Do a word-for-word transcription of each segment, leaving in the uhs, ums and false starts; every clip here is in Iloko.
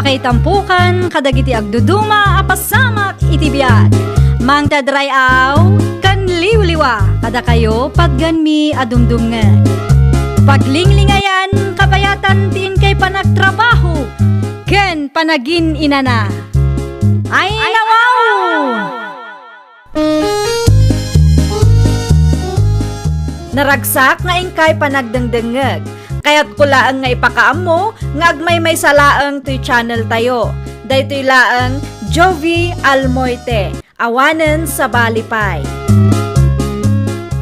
Kaitampukan kadagiti agduduma a pasamak iti biag. Mangted ray-aw ken liwliwa kadakayo patgenmi a dumdumngeg. Paglinglingayan kabayatan ti inkay panagtrabaho ken panagin-inana. Ay, nawaw! Naragsak nga inkay panagdengdengngeg. Kayatko laeng nga ipakaammo nga agmaymaysa laeng toy channel tayo. Daytoy laeng Jovie Almoite, awanen sabali pay.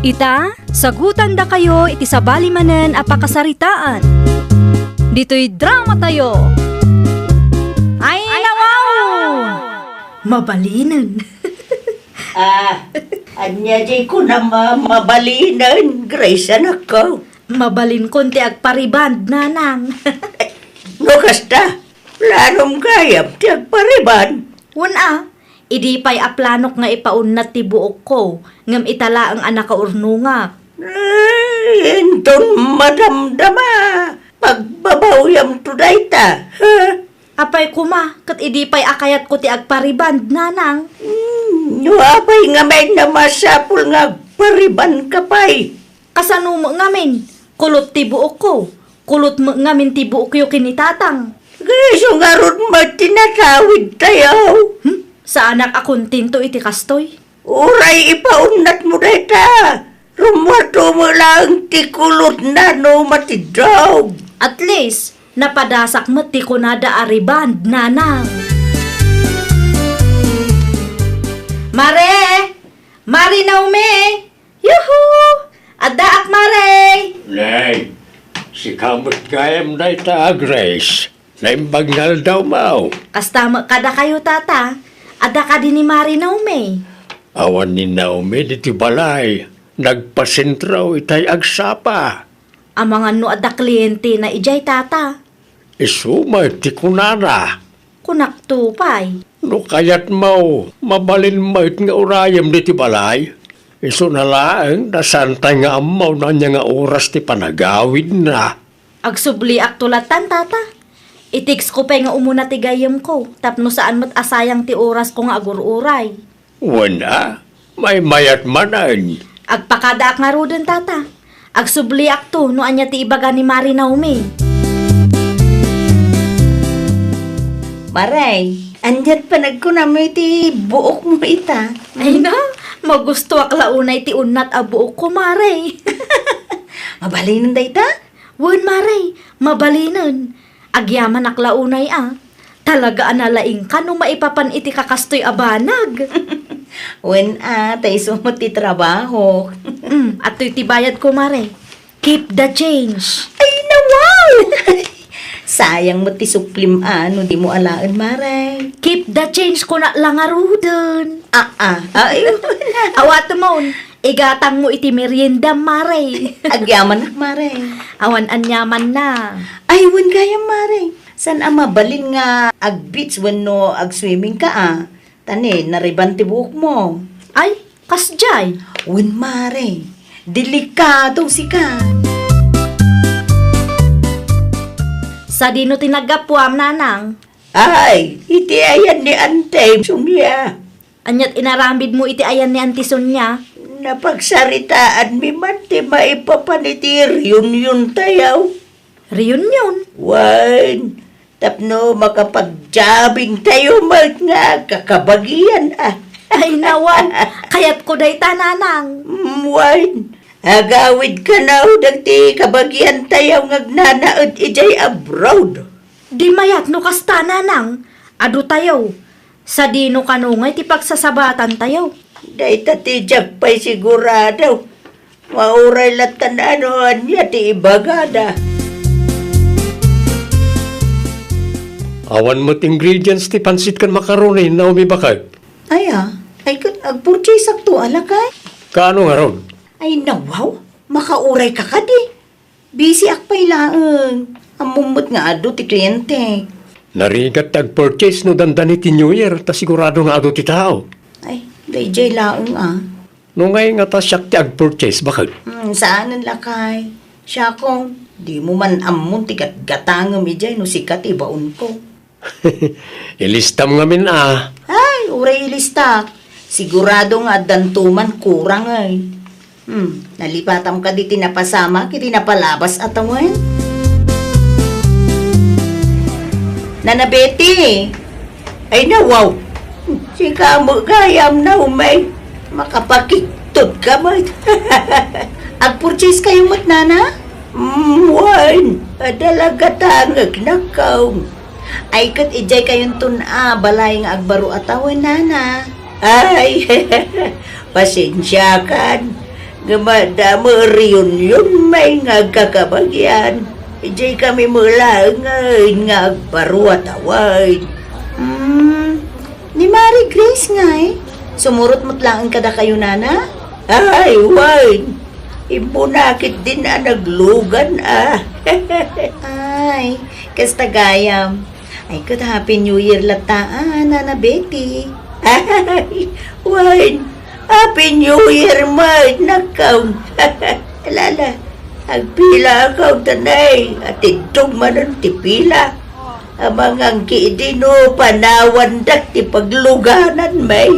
Ita, sagutandakayo iti sabali manen a pakasaritaan. Ditoy drama tayo. Ay, nawaw! Mabalinen. Ah, ania jay kunam a mabalinen, Grace, anakko? Mabalinkon ti agpariband, nanang. No kasta, planom gayam ti agpariband? Wen a, idi pay a planok nga ipaunnat ti buokko, ngem ita laeng a nakaurnongak. Ay, inton madamdama, pagbabawyamto dayta, ha? Apay koma, ket idi pay a kayatko ti agpariband, nanang? Hmm, no apay ngamin a masapul nga agparibandka pay? Kasano met ngamin? Kulot ti buokko. Kulot met ngamin ti buokyo ken ni tatang. Isu ngarud met ti natawidtayo. Hmm? Saanak a kontento iti kastoy. Uray ipaunnatmo dayta, rummuarto met laeng ti kulotna no matiddog. At least, napadasak met ti kunada a riband, nanang. Mare! Mare Naomi! Yuhu! Addaak, Mare! Nay, sika met gayam dayta a Grace. Naimbag nga aldaw, Maw. Kasta met kadakayo, Tata. Adda kadi ni Mari Naomi? Awan ni Naomi ditoy balay. Nagpasentrao itay agsapa. Amangan no adda klientena idiay, Tata. Isu met ti kunana. Kunakto pay. No kayatmo, mabalin met nga urayem ditoy balay. Isuna laeng ta saantay nga ammo no ania nga oras ti panagawidna. Agsubliakto lattan, Tata. I-textko pay nga umuna ti gayyemko, tapno saan met a sayang ti orasko nga agur-uray. Wen a, maymayat manen. Agpakadaak ngaruden, Tata. Agsubliakto no ania ti ibaga ni Mari Naomi. Maray, aniat panagkunam iti buokmo ita? Ay na, magustoak la unay ti unnat a buokko, Mare. Mabalinen dayta? Wen, Mare, mabalinen. Agyamanak la unay a. Talaga a nalaingka no maipapan iti kakastoy a banag. Wen a, ta isu met ti trabaho. Mm, adtoy ti bayadko, Mare. Keep the change. Ay, nawaw! Sayang met ti suplim a no dimo alaen, Mare. Keep the change, kunak la ngaruden. Ah, ah. Ay, awatemon. Igatangmo iti meriendam, Mare. Agyamanak, Mare. Awan aniamanna. Ay, wen gayam, Mare. Saan a mabalin nga ag-beach wenno ag-swimming ka a? Ta ni, nariban ti buokmo. Ay, kasdiay. Wen, Mare. Delikado sika. Sadino ti naggapuam, Nanang? Ay, iti ayan ni Ante Sonia. Aniat inaramidmo iti ayan ni Auntie Sonia? Napagsaritaanmi man ti maipapan iti reunion tayo. Reunion? Wen, tapno makapagjamming tayo met nga kakabagian, a. Ay, nawaw. Kayatko dayta, Nanang. Mm, wen, agawid kanaw dagiti kabagian tayo nga agnanaed idiay abroad. Di mayat no kasta, Nanang. Adu tayo. Sadino kano ngay ti pagsasabatantayo? Dayta ti diak pay sigurado. Mauray lattan a no ania ti ibagada. Awan met ingredients ti pansit ken macaroni, Naomi, baket. Aya, ay ket agpurchase-akto a lakay. Kaano ngarud? Ay, nawaw, makaurayka kadi. Busy-ak pay laeng. Ammom met nga adu ti klientek. Narigat ti agpurchase no dandani ti New Year, ta sigurado nga adu ti tao. Ay, daydiay laeng a. No ngay nga ta siak ti agpurchase, baket? Hmm, saanen lakay. Siakon, dimo man ammon ti gatgatangem idiay no sika ti ibaonko. Ilistam ngamin a. Ay, uray ilistak. Sigurado nga addanto man kurang, ay. Hmm, nalipatam kadi ti napasamak iti napalabas a tawen? Nana Betty, ay, nawaw. Sika met gayam, Naomi. Makapakigtot ka met. Agpurchase kayo met, nana? Mm, wen, adda la gatangek, nakkaw. Ay, ket idiay kayonton a balay nga agbaro a tawen, nana. Ay, pasensiakan. Ngem adda met reunion met nga agkakabagian. Idiay kami met laengen nga agbaro a tawen. Hmm, ni Mari Grace ngay, sumurot met laeng kadakayo, nana? Ay, wen. Immuna ketdin a naglugan a. Ay, kasta gayam. Ay, ket Happy New Year latta, a, Nana Betty. Ay, wen, Happy New Year met, nakkaw. Lala, agpila akaw tanay, atiddog manen ti pila. Amangan ketdi no panawandak ti pagluganan met.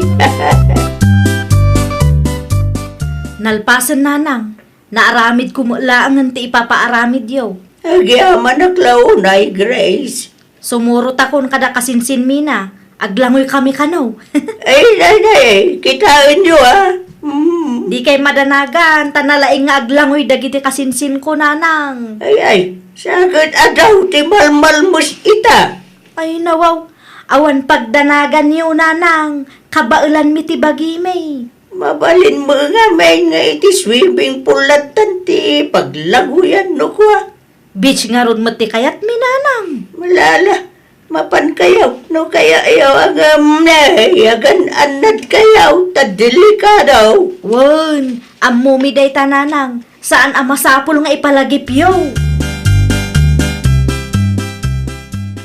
Nalpasen, nanang. Naaramidko met laengen ti ipapaaramidyo. Agyamanak la unay, Grace. Sumurotakon kada kasinsinmina. Aglangoy kami kano. Ay, nay, nay, kitaenyo, a. Mm. Dikay madanagan, ta nalaing nga aglangoy dagiti kasinsinko, nanang. Ay, ay, sa ket adaw ti malmalmes ita. Ay, nawaw. Awan pagdanaganyo, nanang. Kabaelanmi ti bagimi. Mabalin met ngamin nga iti swimming pool lattan ti paglagoyan no kua. Beach ngarud met ti kayatmi, nanang. Malala, mapan kayo, no kaya iyo agam ne, yagan annad kayo, ta delikado. Wen, ammomi dayta, nanang. Saan a masapul nga ipalagipyo.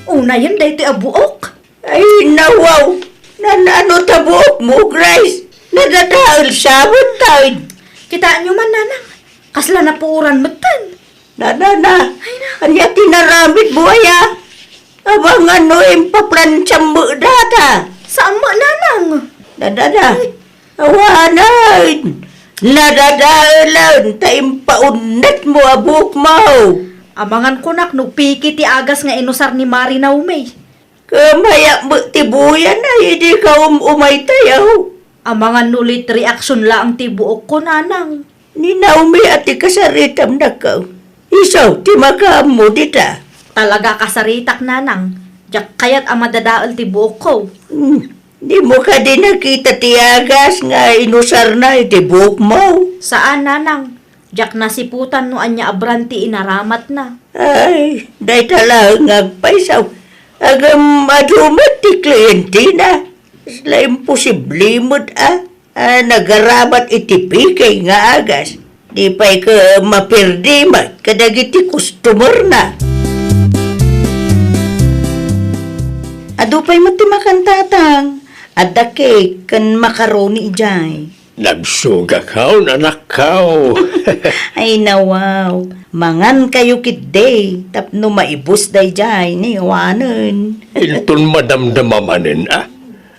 Unayen daytoy a buok. Ay, nawaw! Nan-ano ta buokmo, Grace? Nadadael sa awan tayo. Kitaenyo man, nanang. Kasla napuoran metten. Nanana, ay, na. Ania ti naramidmo aya? Abangan no impaplansiam met data. Saan met, nanang? Nanana, ay. Awanen. Nadadaelen ta impaunetmo a buokmo. Amangan kunak no piki ti agas nga inusar ni Mari Naomi. Kamayak met ti buyan a idi ka um-umay tayo. Amangan no late reaction laeng ti buokko, nanang. Ni Naomi a ti kasaritam, nakkaw. Isu ti makaammo dita. Talaga kasaritak, nanang. Diak kayat a madadael ti buokko. Hmm. Dimo kadi nakita ti agas nga inusarna iti buokmo? Saan, nanang. Diak nasiputan no ania a brand ti inaramatna. Ay, dayta laeng nga agpayso. Ngem adu met ti klientina. Kasla imposible met a, a nagaramat iti piki nga agas. Di pay ket maperdi met kadagiti customerna. Adu pay met ti makan, tatang. Adda cake ken macaroni idiay. Nagsugakaw, anakkaw. Ay, nawaw. Mangan kayo ketdi, tapno maibus daydiay, ni awanen. Inton madamdama manen, a?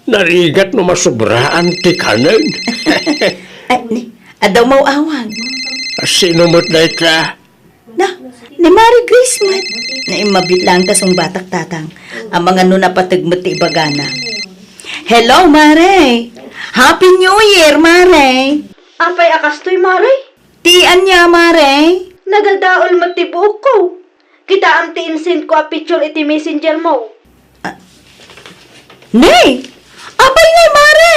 Narigat no masobraan ti kanen. Ay, ni, adda maawag. Sino met dayta? Na, ni Mari Grace met. Naimbag laeng ta sungbatak, tatang. Amangan no napateg met ti ibagana. Hello, Mare. Happy New Year, Mare. Apay a kastoy, Mare? Ti ania, Mare? Nadadael met ti buokko. Kitaem ti insend ko a picture iti messenger mo. Ah, ne! Apay ngay, Mare?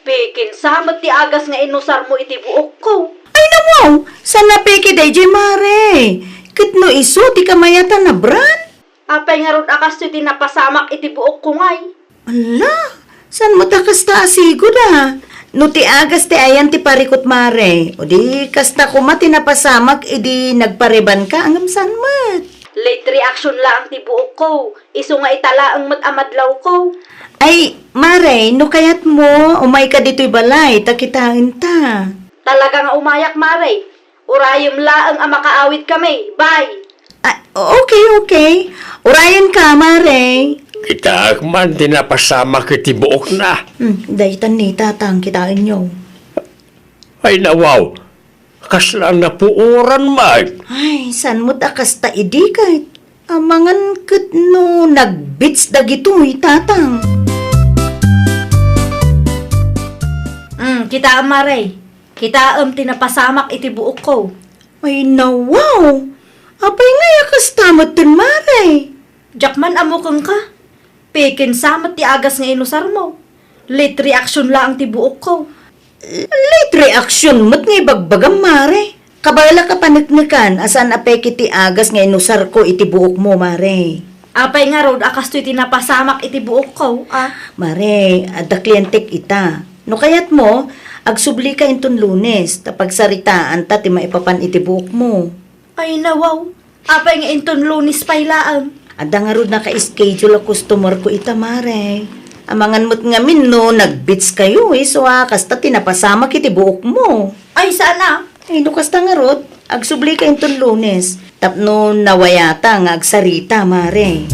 Pikin sa met ti agas nga inusar mo iti buokko. Ay, nawaw! Saan a peke daydiay, Mare? Ket no isu ti kamayatan a brand? Apay ngarud a kastoy ti napasamak iti buokko ngay? Ala, saan met a kasta a sigud a? No ti agas ti ayan ti parikut, Mare, o di kasta koma ti napasamak idi nagparebanka, ngem saan met? Late reaction laeng ti buokko. Isu nga ita laeng met a madlawko. Ay, Mare, no kayatmo, umayka ditoy balay, ta kitaenta. Talaga nga umayak, Mare. Urayem laeng a makaawidkami. Bye! Ah, okay, okay. Urayenka, Mare. Kitaek man ti napasamak iti buokna. Hmm, daytan ni Tatang, kitaenyo. Ay, nawaw. Kasla napuoran met. Ay, saan met a kasta idi ket? Amangan ket no nagbits dagitoy, Tatang. Hmm, kitaem, Mare. Kitaem ti napasamak iti buokko. Ay, nawaw. Apay ngay a kasta metten, Mare? Diak man ammo kenka. Pekin sa met ti agas nga inusarmo. Late reaction laeng ti buokko. Late reaction met nga ibagbagam, Mare. Kabaelak a paneknekan a saan a peke ti agas nga inusarko iti buokmo, Mare. Apay ngarud a kastoy ti napasamak iti buokko, a? Mare, adda klientek ita. No kayatmo, agsublika inton Lunes, ta pagsaritaanta ti maipapan iti buokmo. Ay, nawaw. Apay nga inton Lunes pay laeng? Adda ngarud naka-schedule a customer ko ita, Mare. Amangan met ngamin no nagbits kayo, isu a kasta ti napasamak iti buokmo. Ay, saan a? Ay, no kasta ngarud, agsublika inton Lunes. Tapno nawayata nga agsarita, Mare.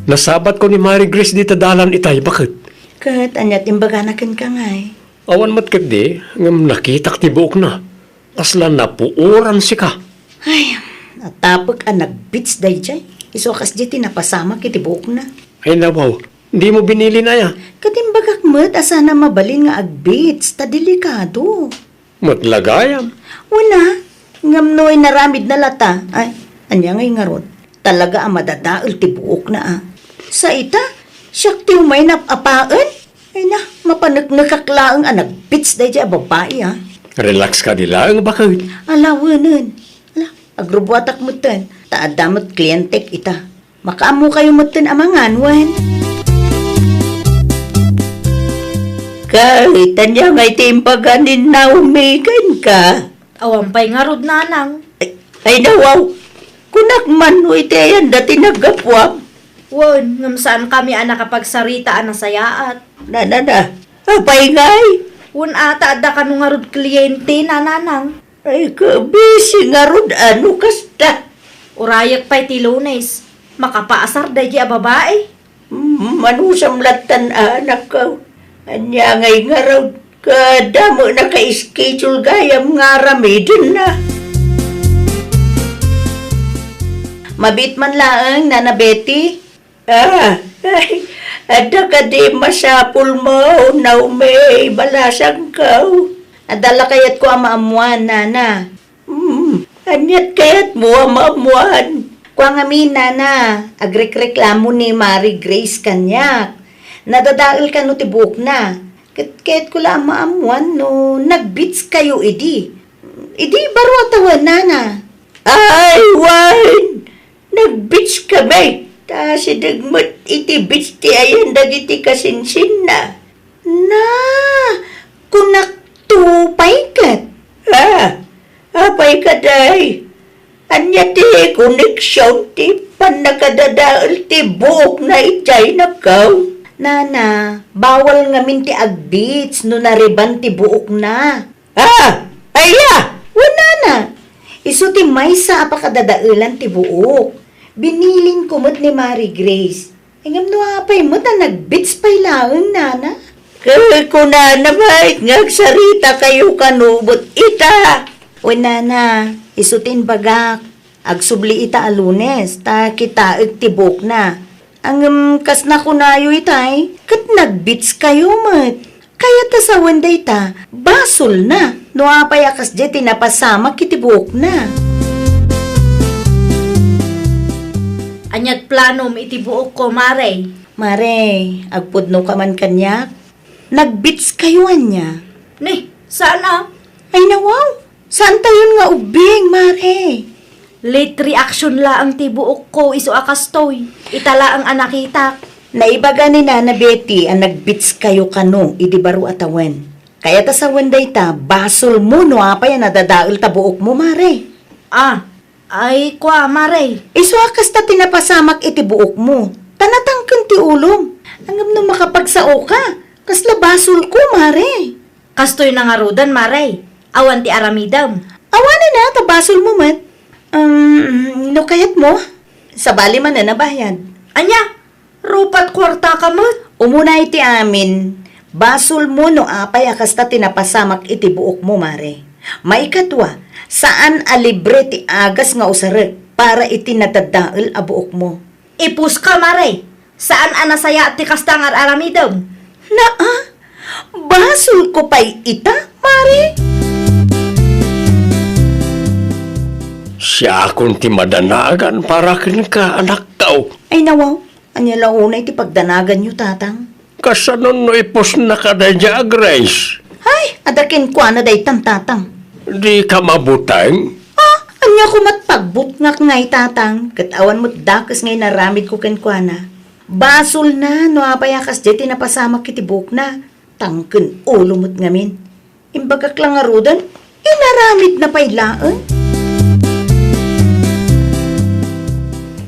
Nasabatko ni Mare Grace dita dalan itay, baket. Ket aniat imbagana kenka ngay? Awan met ketdi, ngem nakitak ti buokna. Kasla napuoran sika. Ay, natapek a nagbits daydiay. Isu a kasdiay ti napasamak iti buokna. Ay, nawaw, dimo binilin aya? Ket imbagak met a saan a mabalin nga agbits, ta delikado. Met la gayam. Wen a, ngem no inaramidna lata, ay, ania ngay ngarud? Talaga a madadael ti buokna a. Sa ita, siak ti umay nap-apaen? Ay na, mapaneknekak laeng a nagbits daydiay a babai a. Relax kadi laeng, baket. Ala, wenen. Ala, agrubuatak metten. Ta adda met klientek ita. Makaammokayo metten amangan, wen? Ket ania ngay ti imbaga ni Naomi kenka? Awan pay ngarud, nanang. Ay, ay, nawaw. Kunak man no iti ayanda ti naggapuam. Wen, ngem saankami a nakapagsarita a nasayaat. Na, na, na. Apay ngay? Wen, ata adda kano ngarud kliente, nanang. Ay, kabisi ngarud a no kasta. Urayek pay ti Lunes. Makapaasar daydiay a babai. Mm, manusam lattan a, anakko. Ania ngay ngarud? Kada met naka-schedule gayam nga aramidenna. Mabiit man laeng, Nana Betty. Ah, ay, adda kadi masapulmo, Naomi, balasangko? Adda la kayatko a maammuan, Nana. Hmm, aniat kayatmo a maammuan? Kua ngamin, Nana, agrekreklamo ni Mari Grace kaniak. Nadadael kano ti buokna. Ket kayatko la a maammuan no nagbits kayo idi. Idi baro a tawen, Nana. Ay, wen! Nagbitskami, ta sideg met iti bits ti ayan dagiti kasinsinna. Na, kunakto pay ket. Ah, apay kadi? Ania ti koneksion ti pannakadadael ti buokna idiay, nakkaw? Nana, bawal ngamin ti agbits no nareban ti buokna. Ah! Aya! Wen, Nana, isu ti maysa a pakadadaelan ti buok. Binilinko met ni Mari Grace. Ngem no apay met a nagbits pay laeng, Nana? Ket kunana met nga agsaritakayo kano met ita. Wen, Nana, isu ti imbagak. Agsubli ita a Lunes, ta kitaek ti buokna. Ngem kas nakunayo itay, ket nagbitskayo met. Kayat a sawen dayta, basolna. No apay a kasdiay ti napasamak iti buokna. Aniat planom iti buokko, Mare? Mare, agpudnoka man kaniak? Nagbitskayo ania? Ni, saan a? Ay, nawaw! Saantayon nga ubbing, Mare. Late reaction laeng ti buokko, isu a kastoy. Ita laeng a nakitak. Naibaga ni Nana Betty a nagbitskayo kano idi baro a tawen. Kayat a sawen dayta, basolmo no apay a nadadael ta buokmo, Mare. Ah, ay, kua, Mare. Isu a kasta ti napasamak iti buokmo. Ta natangken ti ulom. Ngem no makapagsaoka, kasla basolko, Mare. Kastoy na ngaruden, Mare. Awan ti aramidem. Awanen a, ta basolmo met. Um, no kayatmo, Sabali manen a bayad. Ania? Rupat kuartaka met? Umuna iti amin, basolmo no apay a kasta ti napasamak iti buokmo, Mare. Maikadua, saan a libre ti agas nga usarek para iti nadadael a buokmo. Ipuska, Mare. Saan a nasayaat ti kasta nga ar-aramidem. Naa, basolko pay ita, Mare. Siakon ti madanagan para kenka, anakko. Ay, nawaw. Ania la unay ti pagdanaganyo, Tatang? Kasano no ipusnaka daydiay a Grace? Ay, adda kenkuana daytan, Tatang. Dika mabuteng? Ah, ania koma't pagbutngak ngay, Tatang? Ket awan met dakes nga inaramidko kenkuana. Basolna no apay a kasdiay ti napasamak iti buokna. Tangken ulo met ngamin. Imbagak la ngaruden, inaramidna pay laeng.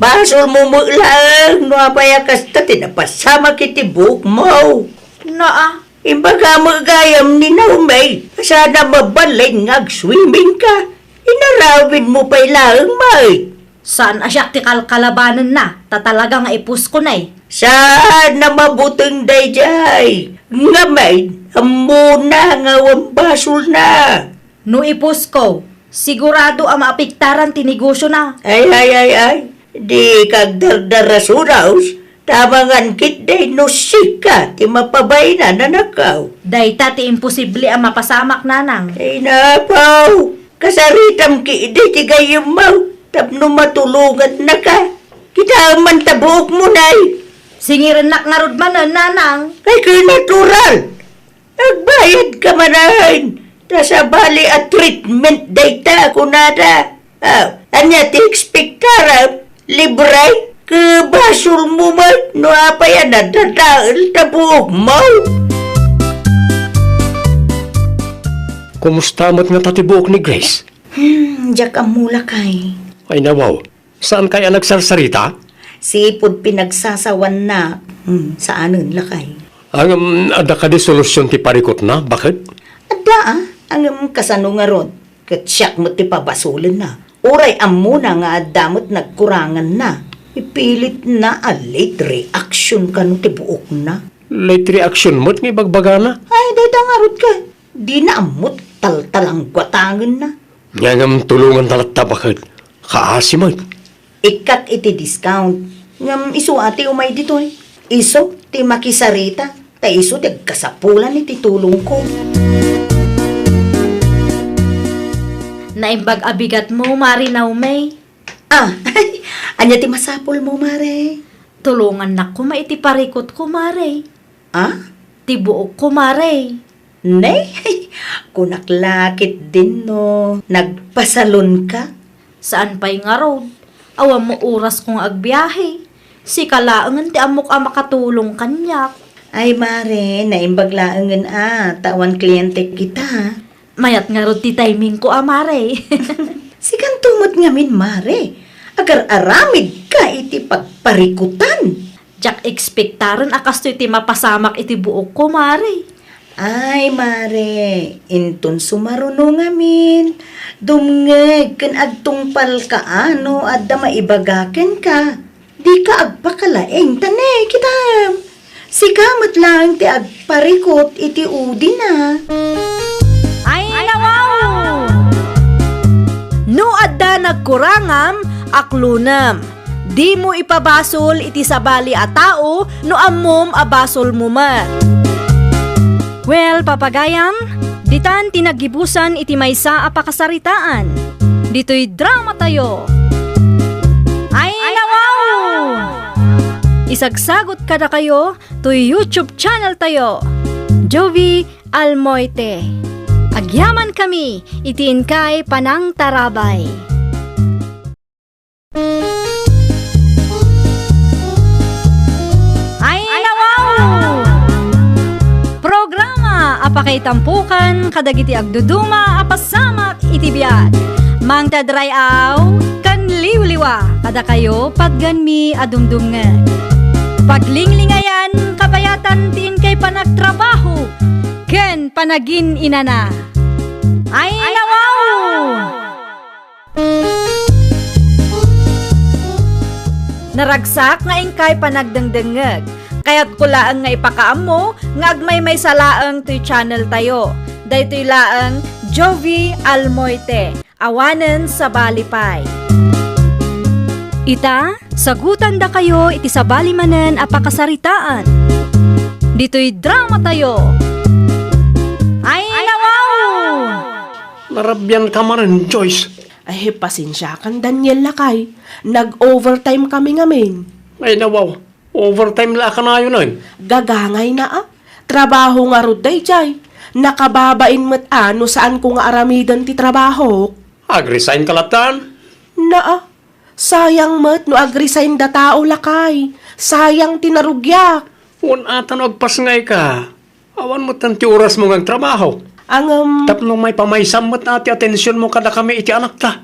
Basolmo met laeng no apay a kasta ti napasamak iti buokmo. Naa. Imbaga met gayam ni Naomi, saan a mabalin nga agswimmingka. Inaramidmo pay laeng met. Saan a siak ti kalkalabanenna, ta talaga nga ipusko, nay. Saan a mabuteng daydiay. Ngamin, ammona nga awan basolna. No ipusko, sigurado a maapektaran ti negosiona. Ay, ay, ay, ay. Dika agdardarasuros, ta amangan ketdi no sika ti mapabain, anakko. Dayta ti imposible a mapasamak, Nanang. Ay, napaw. Kasaritam ketdi ti gayyemmo tapno matulongannaka. Kitaem man ta buokmo, nay. Singirennak ngarud manen, Nanang. Ay, ket natural. Agbayadka manen. Ta sabali a treatment dayta, kunada. Ah, ania ti ekspektaram? Libre? Ket basolmo met no apay a nadadael ta buokmo. Kumusta met ngata ti buok ni Grace? Hmm, diak ammo, lakay. Ay, nawaw. Saankay a nagsarsarita? Sipud pinagsasawanna. Hmm, saanen, lakay. Ngem, adda kadi solusion ti parikutna? Baket? Adda, ah. Ngem kasano ngarud? Ket siak met ti pabasolenna. Uray ammona nga adda met nagkuranganna. Ipilitna a late reaction kano ti buokna. Late reaction met nga ibagbagana? Ay, dayta ngarud ket. Dina ammo taltalangguatangenna. Ngem tulonganta latta, baket. Kaasi met. Ikkak iti discount. Ngem isu a ti umay ditoy. Isu ti makisarita. Ta isu ti agkasapulan iti tulongko. Naimbag a bigatmo, Mare Naomi. Ah, ania ti masapulmo, Mare? Tulongannak koma iti parikutko, Mare. Ah? Ti buokko, Mare. Ne? Kunak la ketdin no nagpasalonka? Saan pay ngarud. Awan met orasko nga agbiahe. Sika laengen ti ammok a makatulong kaniak. Ay, Mare, naimbag laengen a, ta awan kliente kita. Mayat ngarud ti timingko a, Mare. Sikanto met ngamin, Mare. Agar-aramidka iti pagparikutan. Diak ekspektaren a kastoy ti mapasamak iti buokko, Mare. Ay, Mare, inton sumaruno ngamin, dumngeg ken agtungpalka a no adda maibaga kenka. Dika agpakalaing, ta ne, kitam. Sika met laeng ti agparikut iti udina. Ay, nawaw! No adda nagkurangam, aklonem. Dimo ipabasol iti sabali a tao no ammom a basolmo met. Well, papagayam, ditan ti naggibusan iti maysa a pakasaritaan. Ditoy dramatayo. Ay, nawaw! Isagsagot kadakayo toy YouTube channel tayo, Jovie Almoite. Agyamankami iti inkay panangtarabay. Ay, nawaw! Programa a pakaitampokan kadagiti agduduma a pasamak iti biag. Mangted ray-aw ken liwliwa kadakayo patgenmi a dumdumngeg. Paglinglingayan, kabayatan ti inkay panagtrabaho ken panagin-inana. Ay, nawaw! Naragsak nga inkay panagdengdengngeg. Kayatko laeng nga ipakaammo nga agmaymaysa laeng toy channel tayo. Daytoy laeng Jovie Almoite. Awanen sabali pay. Ita, sagutandakayo iti sabali manen a pakasaritaan. Ditoy drama tayo. Ay, nawaw! Narabian ka manen, Joyce. Ay, pasensiakan, Daniel, lakay. Nag-overtime kami ngamin. Ay, nawaw. Overtime la a kanayon, ay. Gagangayna, a. Trabaho ngarud daydiay. Nakababain met a no saanko nga aramiden ti trabahok. Ag-resign ka latta? Naa. Sayang met no ag-resign da tao, lakay. Sayang ti narugiak. Wen ata no agpasngayka. Awan metten ti orasmo nga agtrabaho. Ngem. Tapno maipamaysam met a ti atensionmo kadakami iti anakta.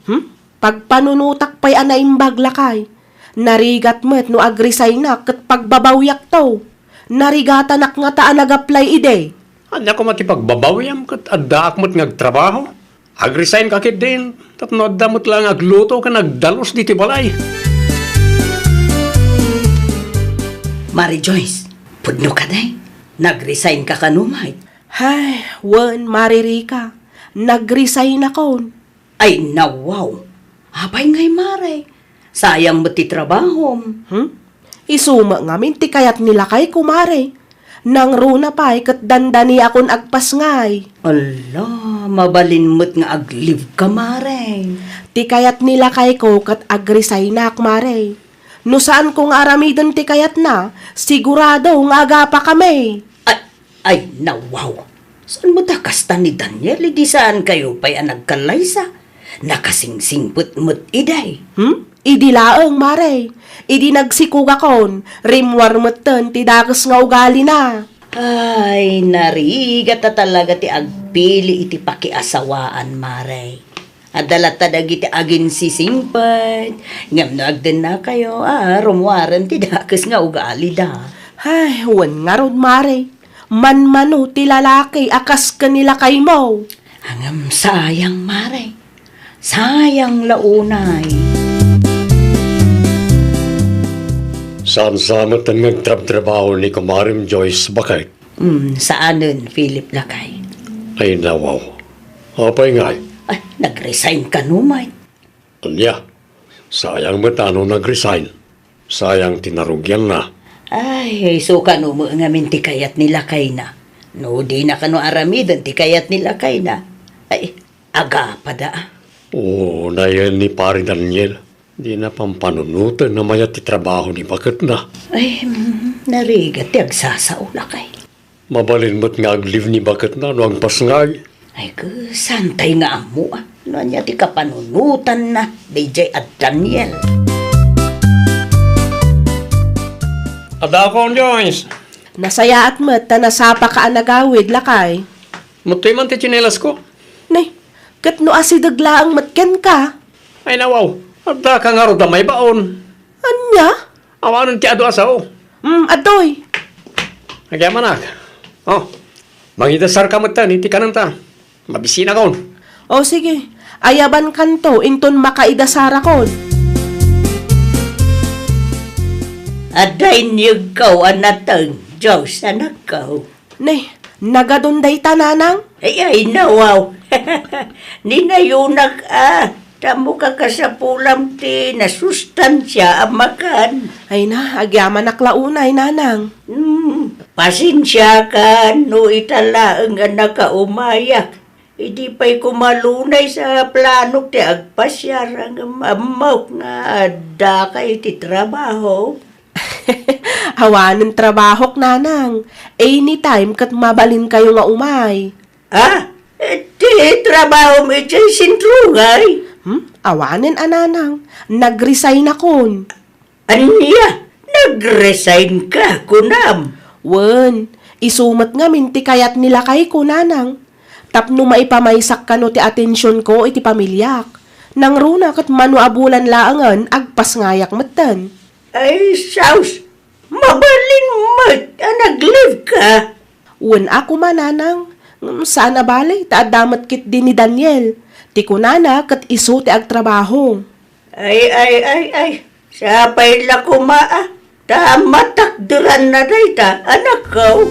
Hmm? Pagpanunotak pay a naimbag, lakay. Narigat met no ag-resignak ket pagbabawiakto. Narigatanak ngata a nag-apply idi. Ania koma ti pagbabawiam ket addaak met nga agtrabaho? Ag-resign ka ketdin, tapno adda met laeng agluto ken agdalus ditoy balay. Mare Joyce, pudno kadi? Nag-resign ka kano met? Hay, wen, Mare Rica. Nag-resignakon. Ay, nawaw. Apay ngay, Mare? Sayang met ti trabahom. Hmm? Isu met ngamin ti kayat ni lakayko, Mare. Nangruna pay ket dandaniakon agpasngay. Ala, mabalin met nga ag-leave ka, Mare. Ti kayat ni lakayko ket ag-resignak, Mare. No saanko nga aramiden ti kayatna, sigurado nga agapakami. Ay, ay, nawaw. Saan met a kasta ni Daniel, idi saankayo pay a nagkallaysa? Nakasingsingpet met idi. Hmm? Idi laeng, Mare. Idi nagsikugakon, rimmuar metten ti dakes nga ugalina. Ay, narigat a talaga ti agpili iti pakiasawaan, Mare. Adda latta dagiti aginsisingpet, ngem no agdennakayo, a, rummuaren ti dakes nga ugalida. Ay, wen ngarud, Mare. Manmano ti lalaki a kas ken ni lakaymo. Ngem sayang, Mare. Sayang la unay. Saan sa met nga agtrabtrabaho ni kumarem Joyce, baket? Hmm, saanen, Philip, lakay. Ay, nawaw. Apay ngay? Ay, nag-resign kano met. Ania? Sayang met a no nag-resign. Sayang ti narugianna. Ay, isu kano met ngamin ti kayat ni lakayna. No dina kano aramiden ti kayat ni lakayna. Ay, agapada. Oo, nayen ni Pare Daniel. Dina pampanunoten a mayat ti trabaho ni baketna. Ay, mm, narigat ti agsasao, lakay. Mabalin met nga ag-leave ni baketna no agpasngay. Ay, ket saantay nga ammo, a, no ania ti kapanunotanna daydiay a Daniel. Adakon, Joyce. Nasayaat met ta nasapaka a nagawid, lakay. Muttoy man ti tsinelasko. Nay, ket no asideg laeng met kenka? Ay, nawaw, addaka ngarud a maibaon. Ania? Awanen ti adu a sao. Mm, adtoy. Agyamanak. Oh, mangidasarka metten iti kanenta. Mabisinakon. O, sige. Ayabankanto inton makaidasarakon. Adda inyegko a nateng, Dios, anakko. Nay, nagadun dayta, nanang? Ay, ay, nawaw. Ninayonak a, tammo kakasapulam ti nasustansia a makan. Ay na, agyamanak la unay, nanang. Hmm, pasensiakan no ita laeng a nakaumayak. Idi pay kumalunay sa planok ti agpasiar, ngem ammok nga addaka iti trabaho. Awanen trabahok, nanang. Anytime ket mabalinkayo nga umay. Ah? Eh, ti trabahom idiay sentro ngay? Hmm? Awanen a, nanang. Nag-resign akon. Ania? Nag-resign ka, kunam? Wen, isu met ngamin ti kayat ni lakayko, nanang. Tapno maipamaysak kano ti atensionko iti pamiliak. Nangruna ket mano a bulan laengen agpasngayak metten. Ay, sus! Mabalin met a nag-leave ka? Wen a koma, nanang. Ngem saan a bale ta adda met ketdi ni Daniel. Ti kunana ket isu ti agtrabaho. Ay, ay, ay, ay. Sapay la koma a, ta matakderanna dayta, anakko.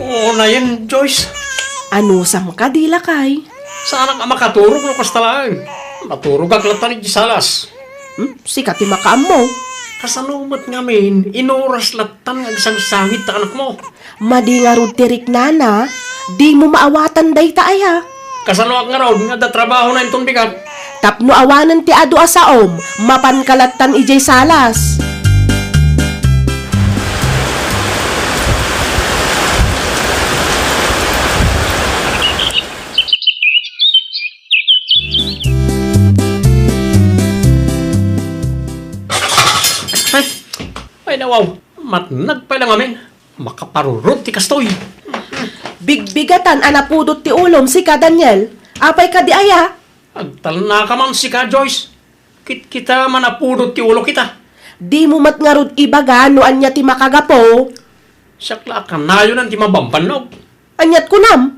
Unayen, Joyce. Anusam kadi, lakay? Saanak a makaturog no kasta laeng. Maturogak latta idiay salas. Hmm? Sika ti makaammo. Kasano met ngamin, inuras lattan nga agsangsangit ta anakmo? Madi ngarud ti riknana, dimo maawatan dayta aya? Kasanoak ngarud nga adda trabahona inton bigat? Tapno awanen ti adu a saom, mapanka lattan idiay salas. Ay, ay, nawaw, matnag pay la ngamin. Makaparurot ti kastoy. Bigbigatan a napudot ti ulom, sika, Daniel. Apay kadi aya? Agtalnaka man sika, Joyce. Kitkita, manapudot ti ulok ita. Dimo met ngarud ibaga no ania ti makagapu? Siak la a kanayonan ti mabambannog. Aniat kunam?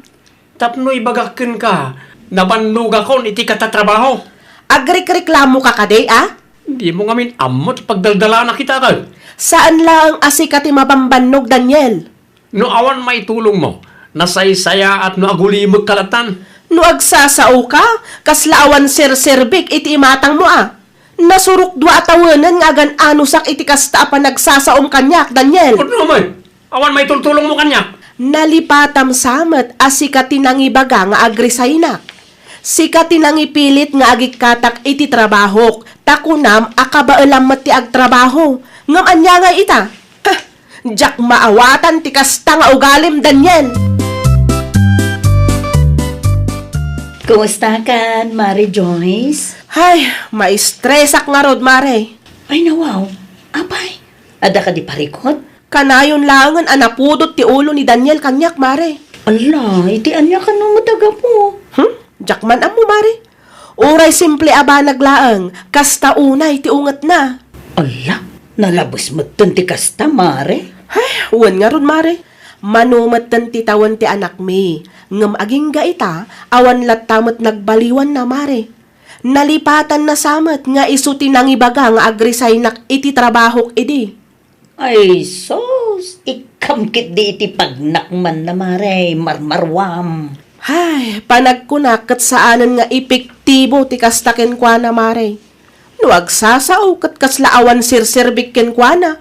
Tapno ibagak kenka, nabannogakon iti katatrabaho. Agrikreklamoka kadi, a? Dimo ngamin ammo ti pagdaldalanak ita, ket? Saan laeng a sika ti mabambannog, Daniel. No awan maitulongmo, nasaysayaat no agulimekka lattan. No agsasaoka, kasla awan serserbik iti imatangmo a. Nasurok dua a tawenen nga agan-anusak iti kasta a panagsasaom kaniak, Daniel. Pudno met, awan maitultulongmo kaniak. Nalipatam sa met a sika ti nangibaga nga agresaynak. Sika ti nangipilit nga agikkatak iti trabahok, ta kunam a kabaelam met ti agtrabaho. Ngem ania ngay ita? Heh, diak maawatan ti kasta nga ugalim, Daniel. Kumustakan, Mare Joyce? Ay, maistresak ngarud, Mare. Ay, nawaw. Apay, adda kadi parikut? Kanayon laengen a napudot ti ulo ni Daniel kaniak, Mare. Ala, iti ania kano met a gapu? Hmm? Diak man ammo, Mare. Uray simple a banag laeng, kasta unay ti ungetna. Ala, nalabes metten ti kasta, Mare. Ay, wen ngarud, Mare. Mano metten ti tawen ti anakmi, ngem agingga ita, awan latta met nagbaliwanna, Mare. Nalipatanna sa met nga isu ti nangibaga nga agresaynak iti trabahok idi. Ay, sus! Ikkam ketdi iti pagnakmanna, Mare, marmaruam. Hay, panagkunak ket saanen nga epektibo ti kasta kenkuana, Mare. No agsasao ket kasla awan serserbik kenkuana.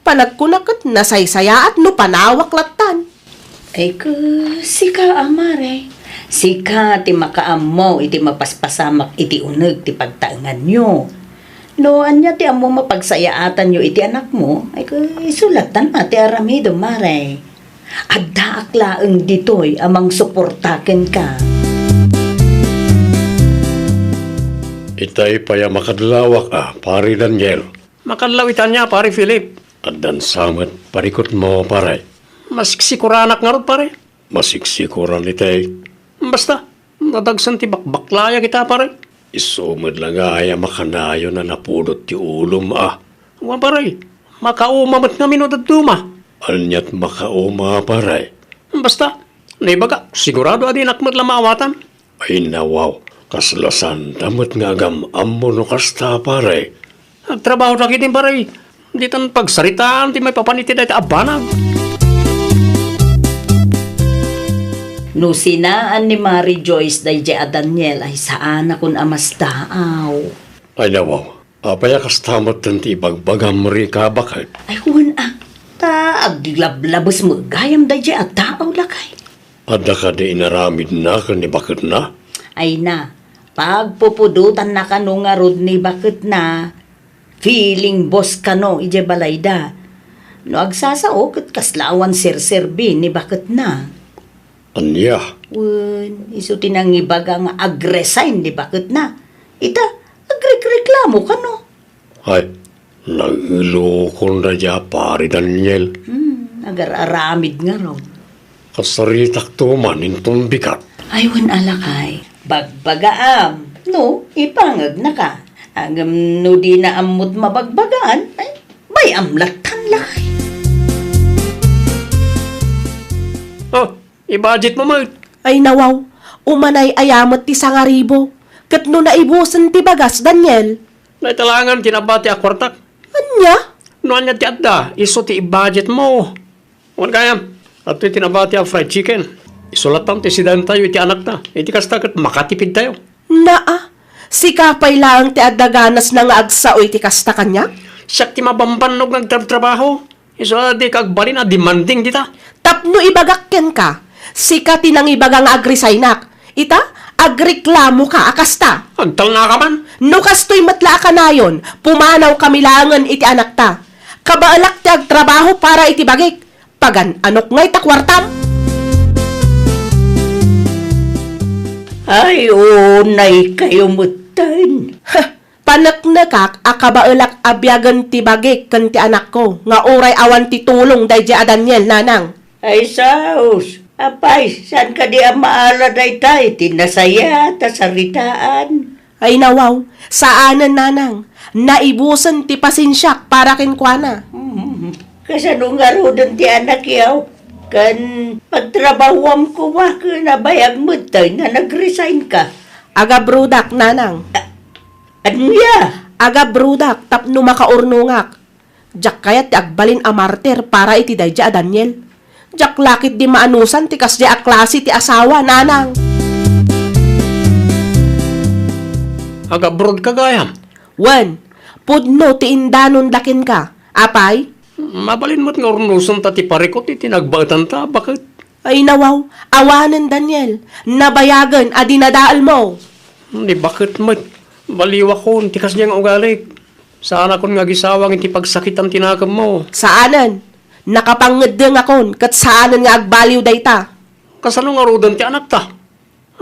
Panagkunak ket nasaysayaat no panawak lattan. Ay, ku, sika a, Mare. Sika ti makaammo iti mapaspasamak iti uneg ti pagtaenganyo. No ania ti ammo mapagsayaatanyo iti anakmo, ay, ku, isu lattan a ti aramidem, Mare. Addaak laeng ditoy a mangsuporta kenka. Itay pay a makadlawak a, Pare Daniel. Makadlaw ita ania, Pare Philip? Addan sa met parikutmo, pare. Masiksikoranak ngarud, pare. Masiksikoran itay. Basta, nadagsen ti bakbaklayak ita, pare. Isu met la ngay a makanayon a napudot ti ulom a. Wen, pare, makauma met ngamin no dadduma. Aniat makauma, pare? Basta, naibaga, sigurado a dinak met la maawatan. Ay, nawaw, kasla saanta met nga agam-ammo no kasta, pare. Agtrabaho dagiti, pare. Ditan pagsaritaan ti maipapan iti dayta a banag. No sinaan ni Mare Joyce daydiay a Daniel ay saanakon a mastaaw. Ay, nawaw, apay a kasta metten ti ibagbagam, Rika, baket? Ay, wen a. Ta aglablabes met gayam daydiay a taaw, lakay. Adda kadi inaramidna ken ni baketna? Ay na, pagpupudotanna kano ngarud ni baketna. Feeling boss kano idiay balayda. No agsasao ket kasla awan serserbi ni baketna. Ania? Wen, isu ti nangibaga nga ag-resign ni baketna. Ita, agrekreklamo kano. Ay, nailokon daydiay a Pare Daniel. Hmm, agar-aramid ngarud. Kasaritakto man inton bigat. Ay, wen a lakay. Bagbagaam, no, ipangegnaka. Ngem no dina ammot mabagbagaan, ay, bay-am lattan, lakay. Oh, i-budget mo met. Ay, nawaw, umanay aya met ti sangaribo. Ket no naibusen ti bagas, Daniel? Naitalangan ti nabati a kuartak. Ania? No ania ti adda, isu ti i-budget mo. Wen gayam, adtoy ti nabati a fried chicken. Isu latta ti sidaentayo iti anakta. Iti kasta ket makatipidtayo. Naa, sika pay laeng ti adda ganasna nga agsao iti kasta kaniak? Siak ti mabambannog nga agtrabtrabaho. Isu a dika agbalin a demanding dita. Tapno ibagak kenka, sika ti nangibaga nga agresignak. Ita, agreklamoka a kasta. Agtalnaka man. No kastoy met la a kanayon, pumanawkami laengen iti anakta. Kabaelak ti agtrabaho para iti bagik. Pagan-anok ngay ta kuartam? Ay, unay kayo metten. Ha, paneknekak a kabaelak a biagen ti bagik ken ti anakko nga uray awan ti tulong daydiay a Daniel, nanang. Ay, sus! Apay, saan kadi a maala dayta iti nasayaat a saritaan? Ay, nawaw, saanen, nanang. Naibusen ti pasensiak para kenkuana. Hmm, kasano ngaruden ti anakyo? Ken pagtrabahuam koma ken nabayag metten nga nag-resign ka? Agabrodak, nanang. A-, ania? Agabrodak tapno makaurnongak. Diak kayat ti agbalin a martir para iti daydiay a Daniel. Diak la ketdi maanusan ti kasdiay a klase ti asawa, nanang. Agabroad ka gayam? Wen, pudno ti indanonda kenka. Apay? Mabalin met nga urnosenta ti parikut iti nagbaetanta, baket? Ay, nawaw, awanen, Daniel. Nabayagen a dinadaelmo. Ni baket met, baliwakon ti kasdiay nga ugalik. Saanakon nga agisawang iti pagsakitan ti nakemmo. Saanen. Nakapangngeddengakon ket saanen nga agbaliw dayta. Kasano ngaruden ti anakta?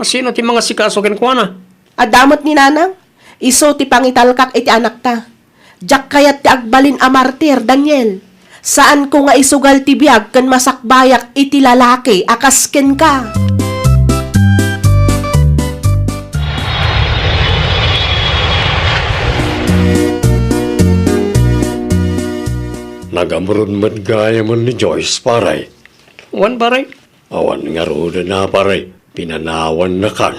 Asino ti mangasikaso kenkuana? Adda met ni nanang, isu ti pangitalkak iti anakta. Diak kayat ti agbalin a martir, Daniel. Saanko nga isugal ti biag ken masakbayak iti lalaki a kas kenka. Nagabroad met gayamen ni Joyce, pare. Wen, pare. Awan ngaruden a, pare. Pinanawannakan.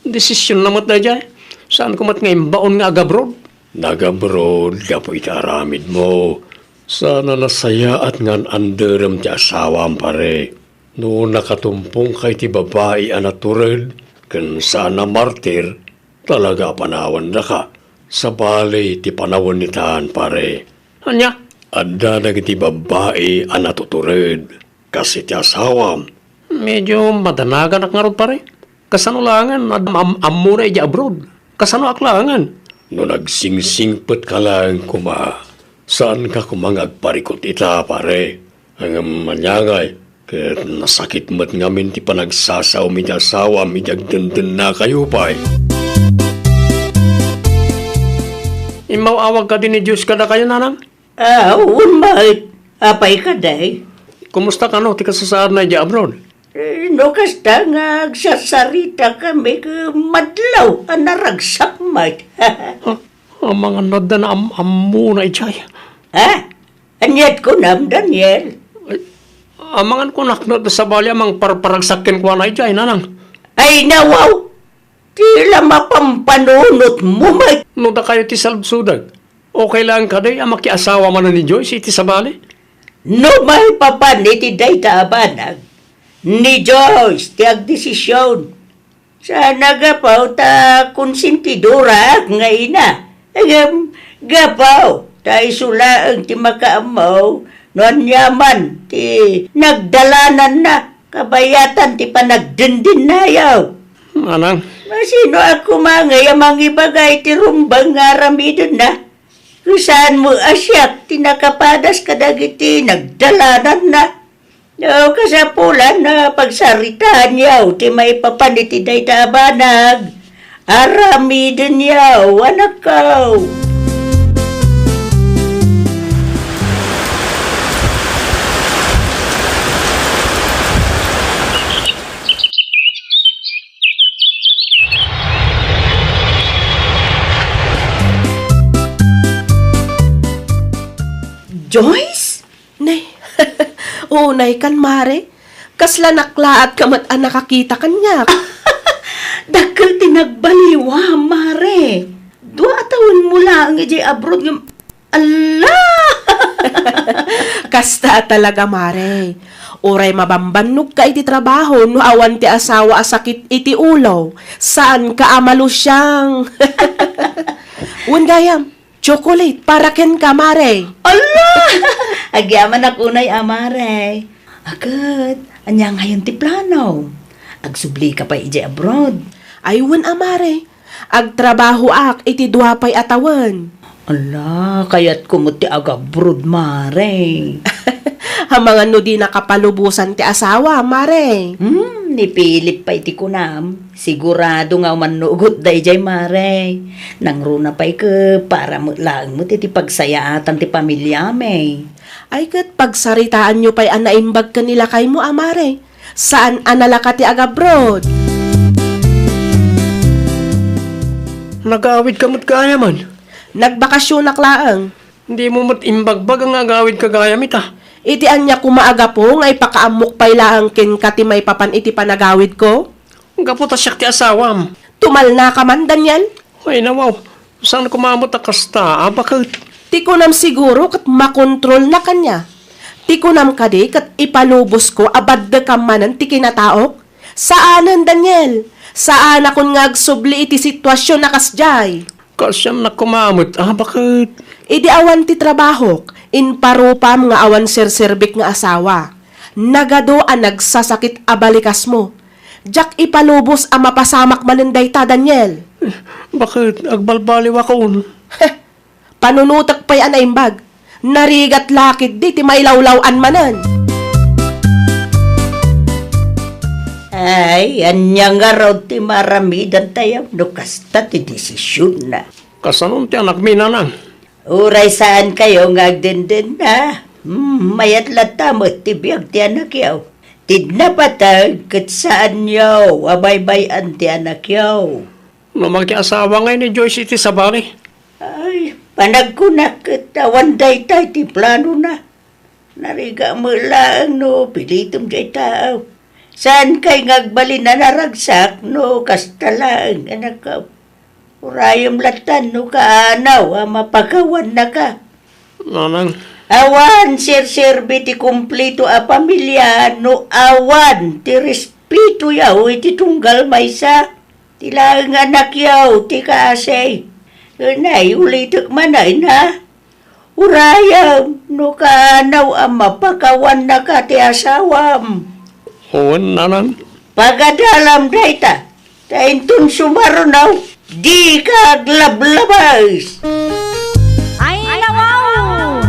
Desisionna met daydiay. Saanko met nga imbaon nga agabroad. Nagabroad gapu iti aramidmo. Saan a nasayaat nga an-anderem ti asawam, pare. No nakatumpongka iti babai a natured ken saan a martir, talaga a panawannaka. Sabali ti panawen itan, pare. Ania? Adda dagiti babai a natutured. Kas iti asawam. Medio madanaganak ngarud, pare. Kasano laengen, am-, am-, ammona idiay abroad? Kasanoak laengen? No nagsingsingpetka laeng koma, saanka koma nga agparikut ita, pare. Ngem ania ngay, ket nasakit met ngamin ti panagsasaom iti asawam idi agdendennakayo pay. Immaw-awag kadi ni Joyce kadakayo, nanang? Ah, wen met. Apay kadi? Kumusta kano ti kasasaadna idiay abroad? Eh, no kasta nga agsarsaritakami ket madlaw a naragsak met. Ah, amangan no adda naam-ammona idiay. Ha? Ania't kunam, Daniel? Ay, amangan kunak no adda sabali a mangparparagsak kenkuana idiay, nanang. Ay, nawaw! Ti la mapampanunotmo met. No dakayo ti saludsodak, okay laeng kadi a makiasawa manen ni Joyce iti sabali? No maipapan iti dayta a banag, ni Joyce ti agdesision. Saan a gapu ta konsentidoraak nga ina. Ngem gapu ta isu laeng ti makaammo no aniaman ti nagdalananna kabayatan ti panagdendinnayo. Manang. Sinoak koma ngay a mangibaga iti rumbeng nga aramidenna? Ket saan met a siak ti nakapadas kadagiti nagdalananna. No kasapulan a pagsaritaanyo ti maipapan iti dayta a banag, aramidenyo, anakko. Joyce? Nay, unay kan, Mare. Kasla naklaatka met a nakakita kaniak. Dakkel ti nagbaliwam, mare. Dua a tawenmo laeng idiay abroad ngem, ala! Kasta a talaga, mare. Uray mabambannogka iti trabaho no awan ti asawa a sakit iti ulo, saanka a malusiang. Wen gayam, chocolate para kenka, mare. Ala! Agyamanak unay a, mare. Aket, ania ngayon ti plano? Agsublika pay idiay abroad? Ay wen a, mare. Agtrabahoak iti dua pay a tawen. Ala, kayatko met ti agabroad, mare. Amangan no dinaka palubosan ti asawa, mare. Hmm, ni Philip pay ti kunam. Sigurado nga umannugot daydiay, mare. Nangruna pay ket para met laeng met iti pagsayaatan ti pamiliami. Ay ket pagsaritaanyo pay a naimbag ken ni lakaymo a, mare. Saan a nalaka ti agabroad. Nagawidka met gayam. Nagbakasionak laeng. Dimo met imbagbaga nga agawidka gayam ita. Iti ania koma a gapu nga ipakaammok pay laeng kenka ti maipapan iti panagawidko? Gapu ta siak ti asawam. Tumalnaka man, Daniel? Ay, nawaw. Saan koma met a kasta a baket? Ti kunam siguro ket makontrolnak ania? Ti kunam kadi ket ipalubosko a baddekam manen ti kinataok? Saanen, Daniel. Saanakon nga agsubli iti situasion a kasdiay. Kaasiannak koma met a baket? Idi awan ti trabahok, imparupam nga awan serserbik nga asawa. Nagadu a nagsasakit a balikasmo. Diak ipalubos a mapasamak manen dayta, Daniel. Baket, agbalbaliwakon? Heh, panunotek pay a naimbag. Narigat la ketdi ti mailawlaw-an manen. Ay, ania ngarud ti maaramidantayo no kasta ti desisionna? Kasanon ti anakmi, nanang? Uray saankayo nga agdendenna, hmm, mayat latta met ti biag ti anakyo. Ti napateg ket saanyo a baybay-an ti anakyo. No makiasawa ngay ni Joyce iti sabali? Ay, panagkunak ket awan dayta iti planona. Narigat met laeng no pilitem diay taaw. Saankay nga agbalin a naragsak no kasta laeng, anakko. Urayem latta no kaanaw a mapakawannaka. Nanang. Awan serserbi ti kumpleto a pamilia no awan ti respetoyo iti tunggal maysa. Ti laeng anakyo ti kaasi. Unay, ulitek manen, ha? Urayem no kaanaw a mapakawannaka ti asawam. Wen, nanang. Pagadalam dayta, ta inton sumaruno, dika aglablabas. Ay, nawaw!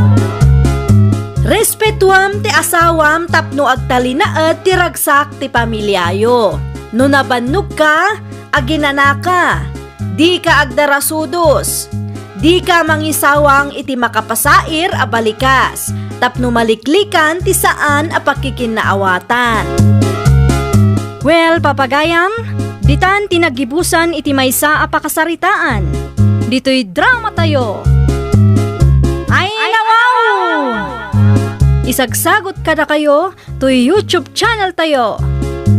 Respetuam ti asawam tapno agtalinaed ti ragsak ti pamiliayo. No nabannogka, aginanaka. Dika agdarasudos. Dika mangisawang iti makapasair a balikas, tapno maliklikan ti saan a pakkikinnaawatan. Well, papagayam, ditan ti naggibusan iti maysa a pakasaritaan. Ditoy dramatayo. Ay, nawaw! Isagsagot kadakayo toy YouTube channel tayo.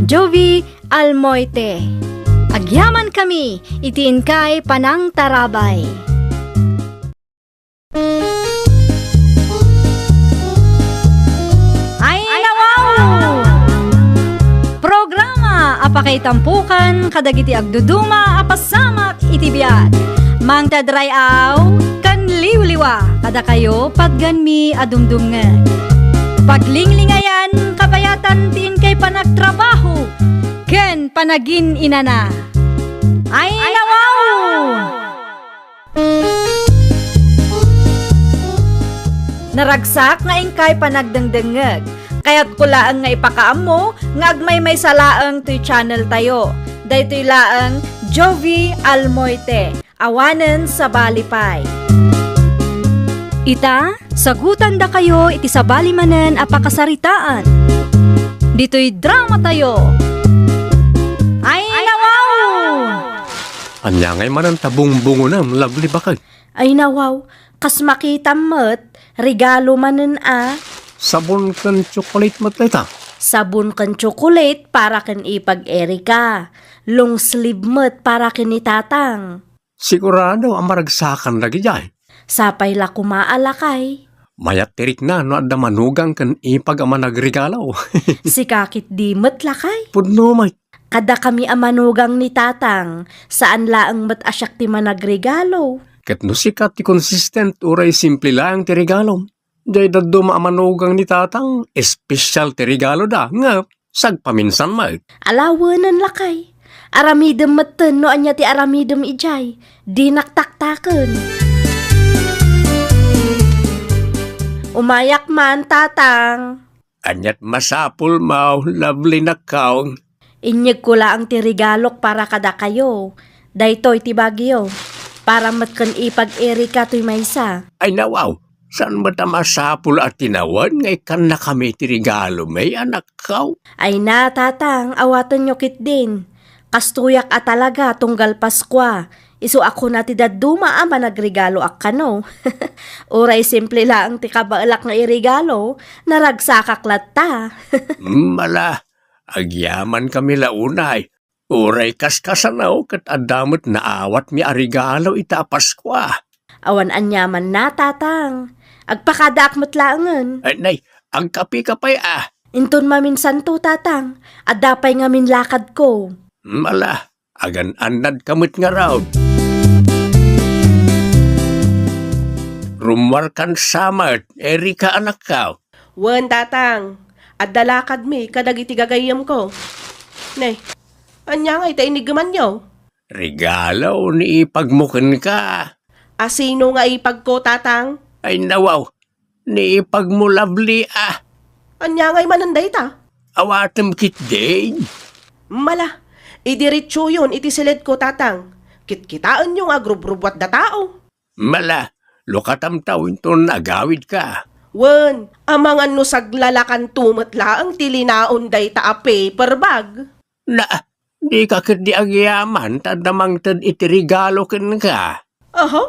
Jovi Almoite. Agyamankami iti inkay panangtarabay. Ay, nawaw! Programa a pakaitampukan kadagiti agduduma a pasamak iti biag. Mangted ray-aw ken liwliwa kadakayo patgenmi a dumdumngeg. Paglinglingayan kabayatan ti inkay panagtrabaho ken panagin-inana. Ay, nawaw! Naragsak nga inkay panagdengdengngeg. Kayatko laeng nga ipakaammo nga agmaymaysa laeng toy channel tayo. Daytoy laeng Jovi Almoite. Awanen sabali pay. Ita, sagutandakayo iti sabali manen a pakasaritaan. Ditoy dramatayo. Ay, nawaw! Ania ngay manen ta bungbungonem, Lovely, baket? Ay, nawaw, kas makitam met, regalo manen a. Sabon ken tsokolate met dayta. Sabon ken tsokolate para ken ipag Erika. Long sleeve met para ken ni Tatang. Sigurado a maragsakan dagijay. Sapay la koma a lakay. Mayat ti rikna no adda manugang ken ipag a managregalo. Sika ketdi met lakay. Pudno met. Kadakami a manugang ni Tatang, saan laeng met a siak ti managregalo. Ket no sika ti consistent, uray simple laeng ti regalom, jay dadduma a manugang ni Tatang, espesyal ti regaloda, nga sagpaminsan met. Alawenen lakay. Aramidem metten no ania ti aramidem ijay. Dinak taktaken. Umayak man, Tatang. Aniat masapulmo, lovely nakkaw? Inyegko laeng ti regalok para kadakayo. Daytoy ti bagyo. Para met ken ipag Erika toy maysa. Ay nawaw, saan met a masapul a tinawen nga ikkannakami ti regalo, may anakkaw? Ay na, Tatang, awatenyo ketdin. Kastoyak a talaga tunggal Paskua. Isu a kuna ti dadduma a managregaloak kano. Uray simple laeng ti kabaelak nga iregalo, naragsakak latta. Mala, agyamankami la unay. Uray kaskasano ket adda met naawatmi a regalo ita a Paskua. Awan aniamanna, Tatang. Agpakadaak met laengen. Ay, nay, agkapika pay a. Inton maminsanto, Tatang. Adda pay ngamin lakadko. Mala, agan-annadka met ngarud. Rummuarkan sa met, Erika, anakko. Wen, Tatang. Adda lakadmi kadagiti gagayyemko. Ne, ania ngay ta iniggemanyo? Regalo ni ipagmo kenka. A sino nga ipagko, Tatang? Ay, nawaw, ni ipagmo, lovely a. Ania ngay manen dayta? Awatem ketdin. Mala, idiretsoyon iti siledko, Tatang. Kitkitaenyo nga agrubrubuat da tao. Mala, lukatamtaw inton agawidka. Wen, amangan no saglalakanto met laeng ti linaon dayta a paper bag. Na, dika ketdi agyaman ta adda mangted iti regalo kenka. Aha,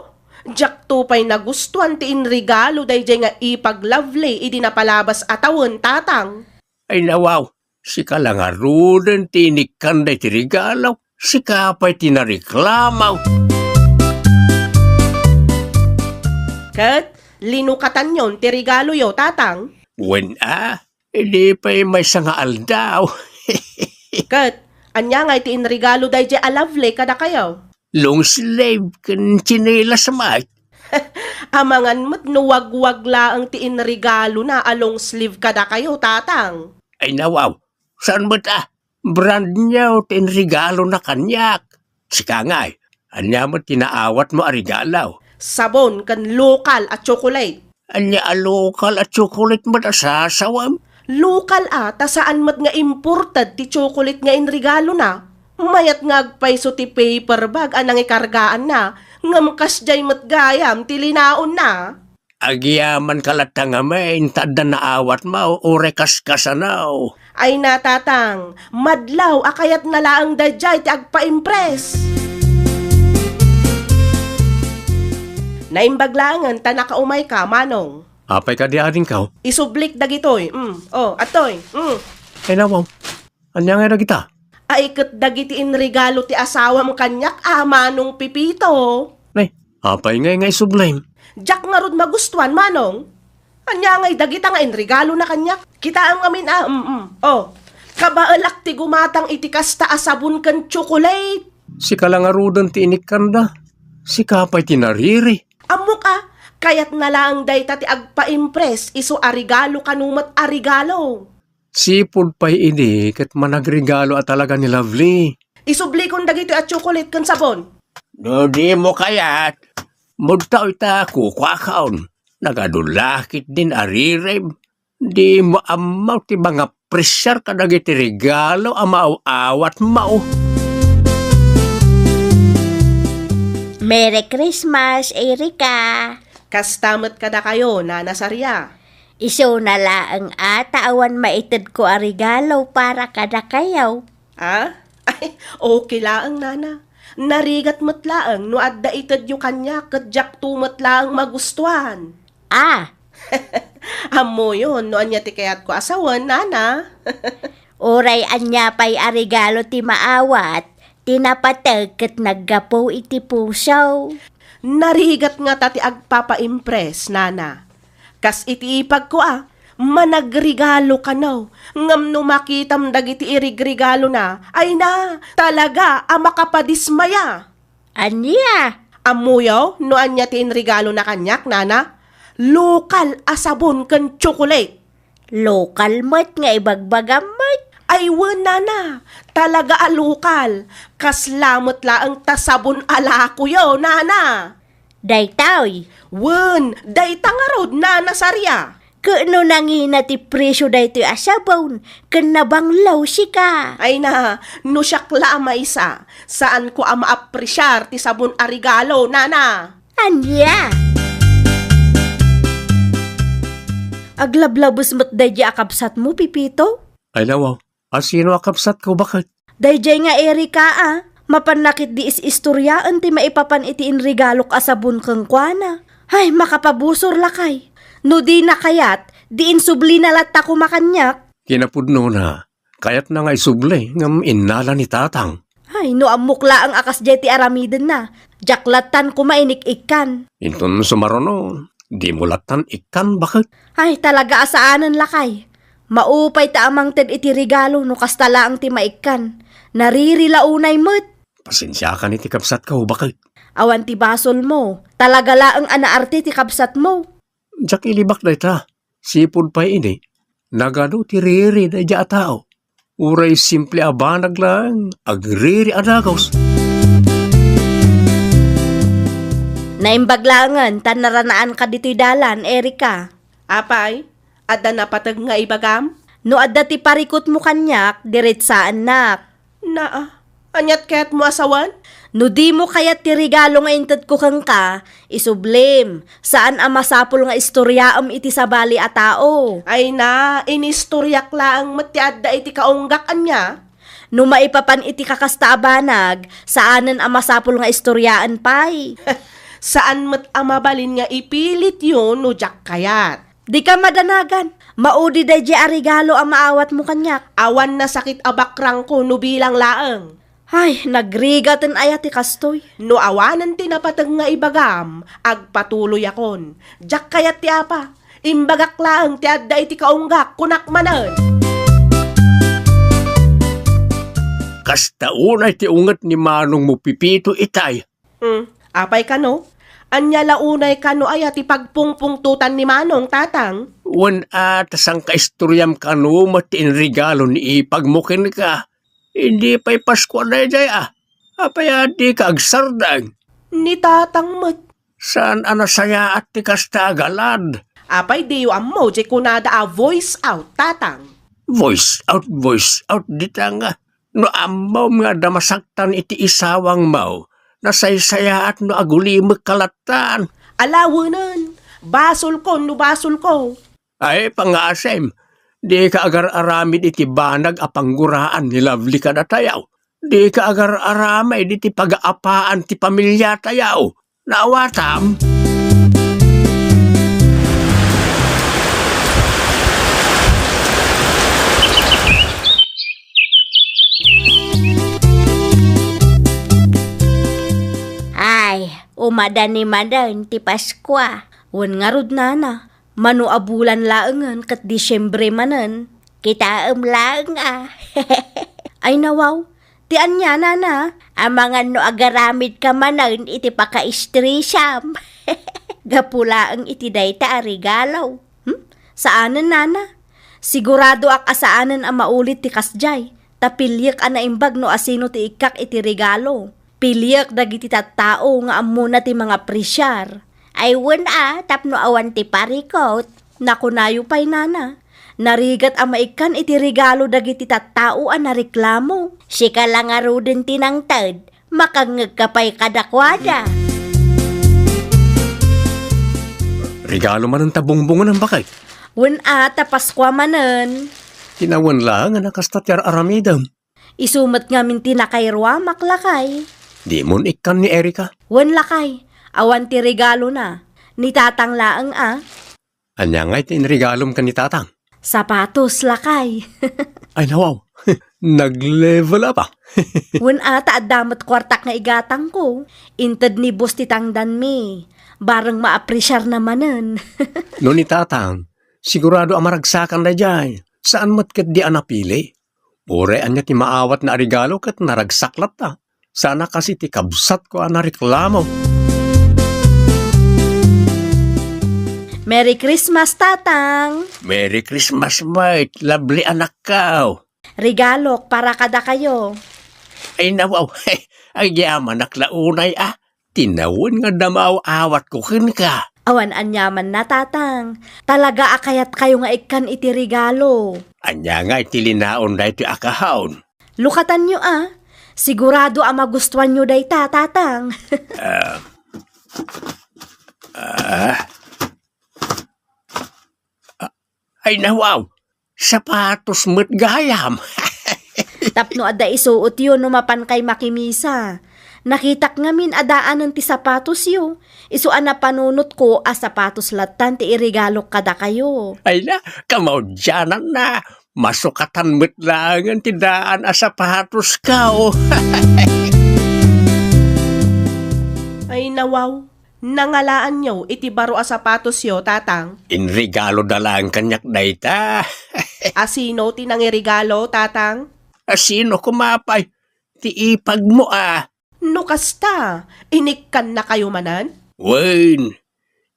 diakto pay nagustuan ti inregalo daydiay nga ipag lovely idi napalabas a tawen, Tatang. Ay nawaw, sika la ngaruden ti inikkan daytoy regalo, sika pay ti nareklamo. Ket linukatanyon ti regaloyo, Tatang? Wen a, idi pay maysa nga aldaw. Ket ania ngay ti inregalo daydiay a lovely kadakayo? Long sleeve ken tsinelas met. Amangan met no wagwag laeng ti inregalona a long sleeve kadakayo, Tatang. Ay nawaw, saan met a, brand new ti inregalona kaniak. Sika ngay, ania met ti naawatmo a regalo? Sabon ken lokal a tsokolate. Ania a lokal a tsokolate met a sasawem? Lokal a, ta saan met nga imported ti tsokolate nga inregalona. Mayat nga agpayso ti paper bag a nangikargaanna, ngem kasdiay met gayam ti linaonna. Agyamanka latta ngamin ta adda naawatmo, uray kaskasano. Ay na, Tatang, madlaw a kayatna laeng daydiay ti agpa-impress. Naimbag laengen ta nakaumayka, Manong. Apay kadi adingko? Isublik dagitoy. Mm. Oh, adtoy. Mm. Ay, nawaw. Ania ngay dagita? Ay, ket dagiti inregalo ti asawam kaniak a, Manong Pepito. Nay, apay ngay nga isublim? Diak ngarud magustuan, Manong. Ania ngay dagita nga inregalona kaniak? Kitaem ngamin a, mm, mm. Oh, kabaelak ti gumatang iti kasta a sabon ken tsokolate. Sika la ngaruden ti inikkanda. Sika pay ti nariri. Ammok a, kayatna laeng dayta ti agpa-impress isu a regalo kano met a regalo. Sipud pay idi ket managregalo a talaga ni Lovely. Isublikon dagitoy a tsokolate ken sabon. No dimo kayat, mudto ita kukuakon. Nagadu la ketdin a ririb. Dimo ammo ti mangapresiar kadagiti regalo a maaw-awatmo. Merry Christmas, Erika! Kasta met kadakayo, Nana Saria. Isuna laeng a ta awan maitedko a regalo para kadakayo. Ah? Ay, okay laeng, Nana. Narigat met laeng no adda itedyo kaniak ket diakto met laeng magustuan. Ah! Ammoyon no ania ti kayatko a sawen, nana. Uray ania pay a regalo ti maawat, ti napateg ket naggapu iti puso. Narigat ngata ti agpapa-impress, nana. Kas iti ipagko a, managregalo kano, ngem no makitam dagiti irigregalona, ay na, talaga a makapadismaya. Ania? Ammoyo no ania ti inregalona kaniak, nana? Lokal a sabon ken tsokolate. Lokal met nga ibagbagam met. Ay wen, nana, talaga a lokal. Kasla met laeng ta sabon a lakoyo, nana. Daytoy. Wen, dayta ngarud, nana Saria. Ket no nangina ti presio daytoy a sabon, ken nabanglaw sika. Ay na, no siak la a maysa, saanko a maapresiar ti sabon a regalo, nana. Ania? Aglablabes met daydi a kabsatmo, Pipito? Ay, nawaw. A sino a kabsatko, baket? Daydiay nga Erika a, mapanna ketdi is-istoriaen ti maipapan iti inregalok a sabon kenkuana. Ay, makapabusor, lakay. No dina kayat, di insublina latta koma kaniak. Kinapudnona, kayatna nga isubli, ngem innala ni tatang. Ay, no ammok laeng a kasdiay ti aramidenna, diak lattan koma inik-ikkan. Inton sumaruno, dimo lattan ikkan, baket? Ay, talaga a saanen, lakay. Maupay ta a mangted iti regalo no kasta laeng ti maikkan. Nariri la unay met. Pasensiakan iti kabsatko, baket. Awan ti basolmo. Talaga laeng a naarte ti kabsatmo. Diak ilibak dayta. Sipud pay idi, nagadu ti riri daydiay a tao. Uray simple a banag laeng, agriri a dagus. Naimbag laengen ta naranaanka ditoy dalan, Erika. Apay, adda napateg nga ibagam? No adda ti parikutmo kaniak, diretsaennak. Naa, aniat kayatmo a sawen? No dimo kayat ti regalo nga intedko kenka, isublim. Saan a masapul nga istoriaem iti sabali a tao. Ay na, inistoriak laeng met ti adda iti kaunggak, ania? No maipapan iti kakasta a banag, saanen a masapul nga istoriaen pay. Saan met a mabalin nga ipilityo no diak kayat. Dika madanagan. Maudi daydiay a regalo a maawatmo kaniak. Awan nasakit a bakrangko no bilang laeng. Ay, nagrigaten aya ti kastoy? No awanen ti napateg nga ibagam, agpatuloyakon. Diak kayat ti apa. Imbagak laeng ti adda iti kaunggak, kunak manen. Kasta unay ti unget ni manongmo, Pipito, itay. Hmm, apay kano? Ania la unay kano aya ti pagpungpungtotan ni Manong, Tatang? Wen a, ta sangkaistoriam kano met ti inregalo ni ipagmo kenka. Idi pay Paskua daydiay a. Apay a dika agsardeng? Ni Tatang met. Saan a nasayaat ti kasta a galad? Apay diyo ammo, di kunada a voice out, Tatang? Voice out, voice out, dita nga. No ammom nga adda masaktan iti isawangmo, nasaysayaat no agulimekka lattan. Alawenen, basolko no basolko. Ay, pangasem, dika agar-aramid iti banag a pangguraan ni Lovely kadatayo. Dika agar-aramid iti pagaapaan ti pamiliatayo. Naawatam? Ay, umadani manen ti Paskua. Wen ngarud, nana, mano a bulan laengen ket Disiembre manen. Kitaem laeng a. Ay, nawaw, ti ania, nana? Amangan no agaramidka manen iti pakaistresam. Gapu laeng iti dayta a regalo. Hmm? Saanen, nana? Siguradoak a saanen a maulit ti kasdiay. Ta piliek a naimbag no asino ti ikkak iti regalo. Piliek dagiti tattao nga ammona ti mangapresiar. Ay wen a, tapno awan ti parikut. Nakunayo pay, nana. Narigat a maikkan iti regalo dagiti tattao a nareklamo. Sika la ngaruden ti nangted, makangngegka pay kadakuada. Regalo manen ta bungbungen, baket? Wen a, ta Paskua manen. Kinawen laeng a kasta ti ar-aramidem. Isu met ngamin ti nakairuamak, lakay. Dimon ikkan ni Erika. Wen, lakay, awan ti regalona. Ni Tatang laeng a. Ania ngay ti inregalom ken ni Tatang? Sapatos, lakay. Ay, nawaw. Nag-level up, ah. Wen a ta adda met kuartak nga igatangko. Inted ni boss ti tangdanmi. Bareng maapresiarna manen. No ni Tatang, sigurado a maragsakan daydiay. Saan met ketdi a napili. Uray ania ti maawatna a regalo ket naragsak latta. Saan a kas iti kabsatko a nareklamo. Merry Christmas, Tatang! Merry Christmas met, Lovely anakko! Regalok para kadakayo. Ay, nawaw, agyamanak la unay, a. Tinawen nga adda maaw-awatko kenka. Awan aniamanna, Tatang. Talaga a kayatkayo nga ikkan iti regalo. Ania nga iti linaon daytoy a kahaon? Lukatanyo a. Sigurado a magustuanyo dayta, Tatang. Ah. Ah. Ay, nawaw! Sapatos met gayam! Tapno adda isuotyo no mapankay makimisa. Nakitak ngamin a daanen ti sapatosyo. Isu a napanunotko a sapatos lattan ti iregalok kadakayo. Ay na, kamaudiananna. Masukatan met laengen ti daan a sapatosko. Ay, nawaw. Nangalaanyo iti baro a sapatosyo, Tatang? Inregaloda laeng kaniak dayta. A sino ti nangiregalo, Tatang? A sino koma pay? Ti ipagmo a. No kasta, inikkannakayo manen? Wen,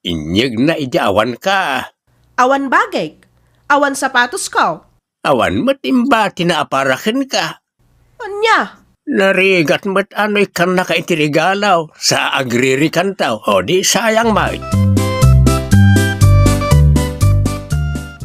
inyegna idi awanka. Awan bagik, awan sapatosko. Awan met imbatina a para kenka. Ania? Narigat met a no ikkannaka iti regalo, sa agririkanto, o di sayang met.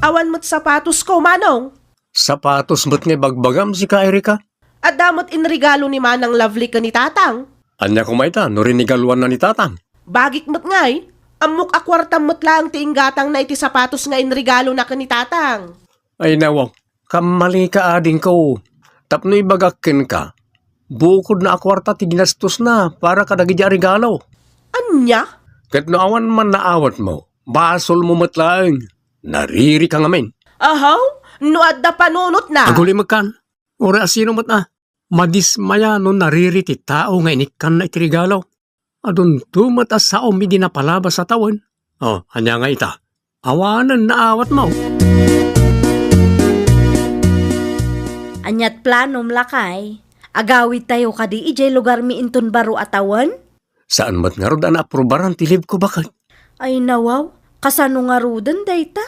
Awan met sapatosko, Manong. Sapatos met nga ibagbagam, sika, Erika? Adda met inregalo ni Manang Lovely ken ni Tatang. Ania koma ita no rinigaluanna ni Tatang? Bagik met ngay, ammok a kuartam met laeng ti inggatangna iti sapatos nga inregalona ken ni Tatang. Ay, nawaw, kammalika, adingko. Tapno ibagak kenka, bukodna a kuarta ti ginastosna para kadagidi a regalo. Ania? Ket no awan man naawatmo, basolmo met laeng. Naririka ngamin. Ahaw, no adda panunotna. Agulimekkan. Uray a sino met a, madismaya no nariri ti tao nga inikkanna iti regalo. Adunto met a saom idi napalabas a tawen. O, ania nga ita? Awanen naawatmo. Ania't planom, lakay? Agawidtayo kadi idiay lugarmi inton baro a tawen? Saan met ngarud a naaprubaran ti leave ko, baket. Ay, nawaw, kasano ngaruden dayta?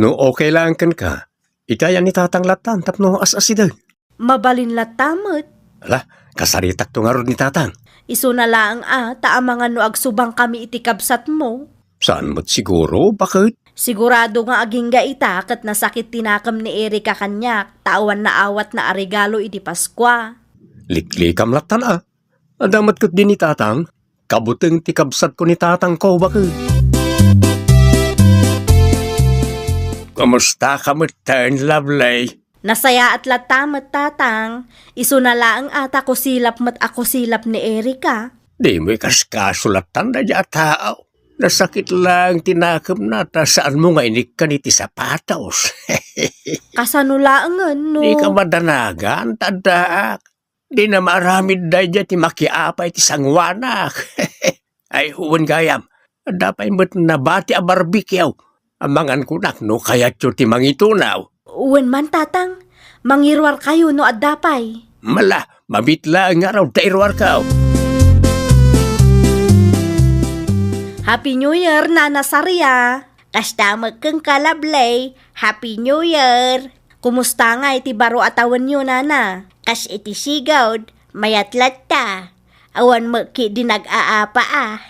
No okay laeng kenka, ikayan ni Tatang lattan tapno as-asideg. Mabalin latta met. Ala, kasaritakto ngarud ni Tatang. Isuna laeng a, ta amangan no agsubangkami iti kabsatmo. Saan met siguro, baket? Sigurado nga agingga ita ket nasakit ti nakem ni Erika kaniak, ta awan naawatna a regalo idi Paskua. Liklikam lattan a. Adda met ketdi ni Tatang, kabuteng ti kabsatko ni Tatangko, baket. Kumustaka metten, Lovely? Nasayaat latta met, Tatang. Isuna laeng a ta kusilap met a kusilap ni Erika. Dimo ikaskaso lattan daydiay a tao. Nasakit laeng ti nakemna ta saanmo nga inikkan iti sapatos. Kasano laengen no? Dika madanagan, ta addaak. Dina maaramid daydiay ti makiapa iti sangoanak. Ay, wen gayam, adda pay met nabati a barbecue. Amangan kunak no kayatyo ti mangitunaw. Wen man, Tatang, mangiruarkayo no adda pay. Mala, mabit laeng ngarud ta iruarko. Happy New Year, Nana Saria! Kasta met kenka, Lovely. Happy New Year! Kumusta ngay ti baro a tawenyo, Nana? Kas iti sigud, mayat latta. Awan met ketdi nag-aapa a.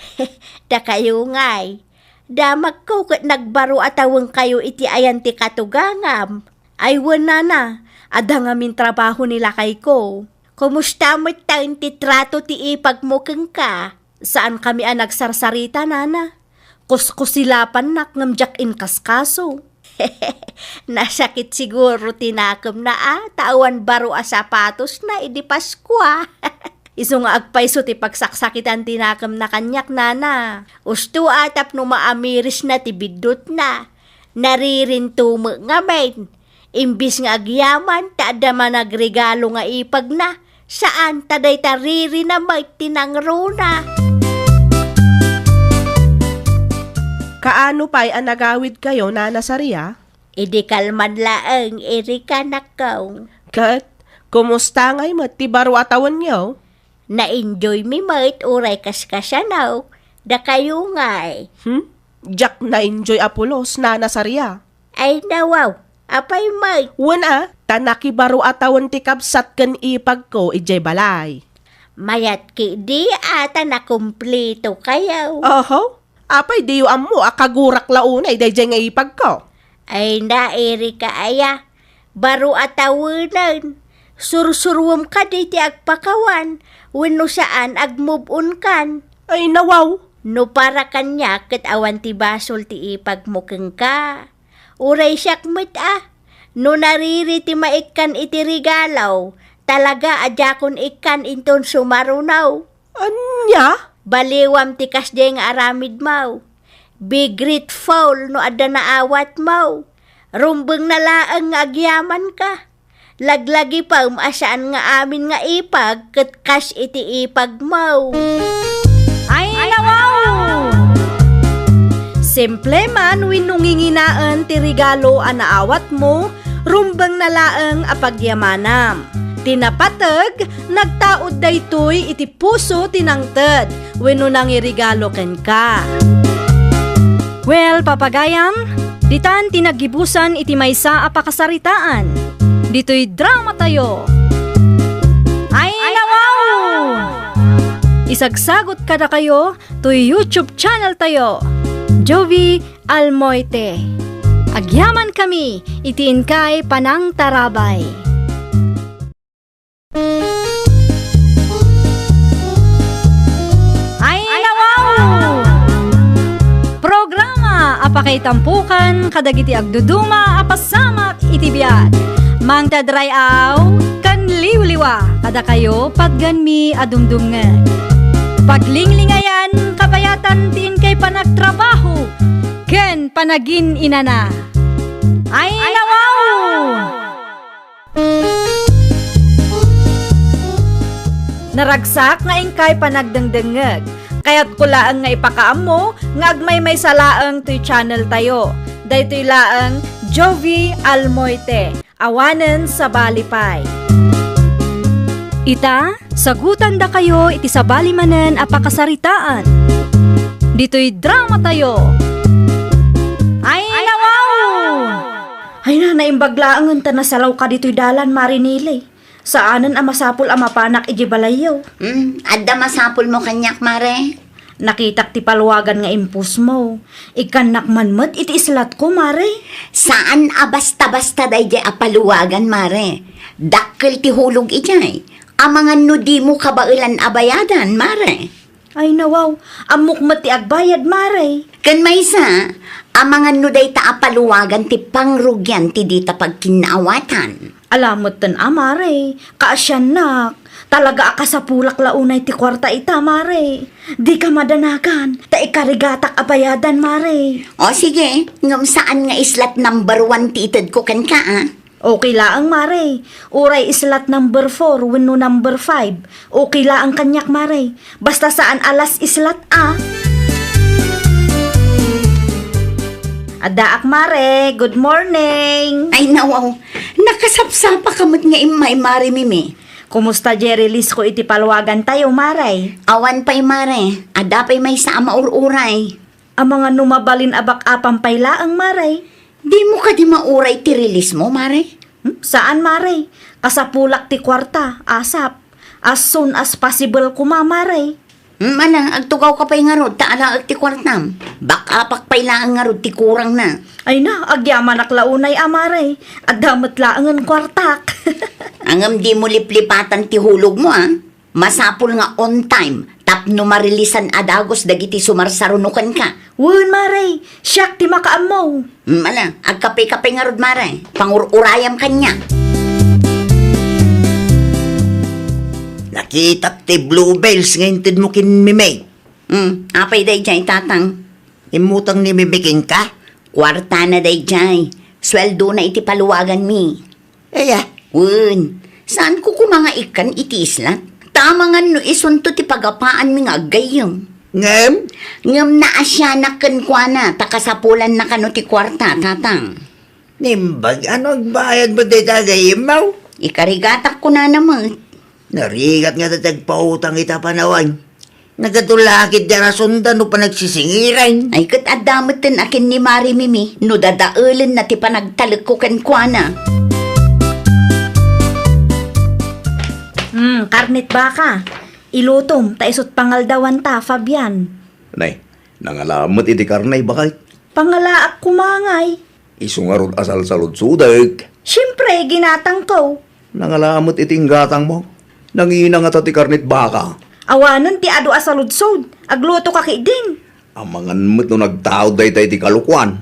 Dakayo ngay. Damagko ket nagbaro a tawenkayo iti ayan ti katugangam. Ay wen, Nana, adda ngamin trabaho ni lakayko. Kumusta metten ti trato ti ipagmo kenka? Saankami a nagsarsarita, Nana. Kuskusilapannak ngem diak inkaskaso. Nasakit siguro ti nakemna a ta awan baro a sapatosna idi Paskua. Isu nga agpayso ti pagsaksakitan ti nakemna kaniak, Nana. Usto a tapno maamirisna ti biddutna. Naririnto met ngamin. Imbis nga agyaman ta adda managregalo nga ipagna, saan ta dayta ririna met ti nangruna. Kaano pay a nagawidkayo, Nana Saria? Idi kalman laeng, Erika, nakkaw. Ket, kumusta ngay met ti baro a tawenyo? Na-enjoy mi met uray kaskasano, dakayo ngay? Hmm? Diak na-enjoy a pulos, Nana Saria. Ay, nawaw, apay met? Wen a, ta nakibaro a tawen ti kabsat ken ipagko idiay balay. Mayat ketdi a ta nakumpletokayo. Oho, apay diyo ammo a kagurak la unay daydiay nga ipagko? Ay, na, Erika aya, baro a tawenen. Sursuruem kadi ti agpakawan, wenno saan, agmove-on kan. Ay, nawaw. No para kaniak ket awan ti basol ti ipagmo kenka. Uray siak met a, no nariri ti maikkan iti regalo, talaga a diakon ikkan inton sumaruno. Ania? Baliwam ti kasdiay nga aramidmo. Be grateful no adda naawatmo. Rumbengna laeng nga agyamanka. Laglagipem a saan nga amin nga ipag ket kas iti ipagmo. Ay, nawaw! Simple man wenno nginginaen ti regalo a naawatmo, rumbengna laeng a pagyamanam. Ti napateg, nagtaud daytoy iti puso ti nangted wenno nangiregalo kenka. Well, papagayam, ditan ti naggibusan iti maysa a pakasaritaan. Ditoy dramatayo. Ay, nawaw! Isagsagot kadakayo toy YouTube channel tayo, Jovie Almoite. Agyaman kami iti inkay panangtarabay. Ay, nawaw! Programa a pakaitampokan kadagiti agduduma a pasamak iti biag. Mangted ray-aw ken liwliwa kadakayo patgenmi a dumdumngeg. Paglinglingayan kabayatan ti inkay panagtrabaho ken panagin-inana. Ay, nawaw! Naragsak nga inkay panagdengdengngeg. Kayatko laeng nga ipakaammo nga agmaymaysa laeng toy channel tayo. Daytoy laeng Jovie Almoite, awanen sabali pay. Ita, sagutandakayo iti sabali manen a pakasaritaan. Ditoy dramatayo. Ay, nawaw! Ay na, naimbag laengen ta nasalawka ditoy dalan, Mare Nili. Saanen a masapul a mapanak idiay balayyo. Hmm, adda masapulmo kaniak, Mare? Nakitak ti paluagan nga impostmo. Ikkannak man met iti islatko, Mare. Saan a basta-basta daydiay a paluagan, Mare. Dakkel ti hulog idiay. Amangan no dimo kabaelan a bayadan, Mare. Ay, nawaw, ammok met ti agbayad, Mare. Ken maysa, amangan no dayta a paluagan ti pangrugian ti dita pagkinnaawatan. Ala metten a, Mare, kaasiannak. Talaga a kasapulak la unay ti kuarta ita, Mare. Dika madanagan, ta ikarigatak a bayadan, Mare. O sige, ngem saan nga islat number one ti itedko kenka, a? Okay laeng, Mare. Uray islat number four wenno number five. Okay laeng kaniak, Mare. Basta saan a last islat, a. Addaak, Mare. Good morning. Ay, nawaw. Nakasapsapaka met nga immay, Mare Mimi. Kumusta diay release ko iti paluagan tayo, Mare? Awan pay, Mare. Adda pay maysa a maur-uray. Amangan no mabalin a back-upan pay laeng, Mare. Dimo kadi mauray ti release mo, Mare? Hmm? Saan, Mare. Kasapulak ti kuarta, asap. As soon as possible koma, Mare. Hmm, ala, agtugawka pay ngarud, ta alaek ti kuartam. Back-upak pay laeng ngarud ti kurangna. Ay na, agyamanak la unay a, Mare. Adda met laengen kuartak. Ngem dimo liplipatan ti hulogmo, a. Masapul nga on time tapno marilisan a dagus dagiti sumarsaruno kenka. Wen, Mare, siak ti makaammo. Mm, ala, agkape-kape ngarud, Mare. Pangur-urayam kaniak. Nakitak ti bluebells nga intedmo ken Mimig. Mm, apay daydiay, Tatang? Immutang ni Mimig kenka? Kuartana daydiay. Sueldona iti paluwaganmi. Aya? Wen, saanko koma nga ikkan iti isla? Ta amangan no isunto ti pagapaanmi nga aggayyem. Ngem? Ngem naasianak kenkuana, ta kasapulanna kano ti kuarta, tatang. Naimbag, ano agbayad mo dayta gayyemmo? Ikarigatak kunana met. Narigat nga ti agpautang ita panawen. Nagadu la ketdi a rason ta no panagsisingiran. Ay, ket adda met ten akin ni Mari Mimi no dadaelenna ti panagtalekko kenkuana. Hmm, karnet baka. Ilutom, ta isut' pangaldawanta, Fabian. Nay, nangalaam met iti karne, baket. Pangalaak koma ngay. Isu ngarud a salsaludsodek. Siempre, ginatangko. Nangalaam met iti inggatangmo. Nangina ngata ti karnet baka. Awanen ti adu a saludsod. Aglutoka ketdin. Amangan met no nagtaud dayta iti kalokuan.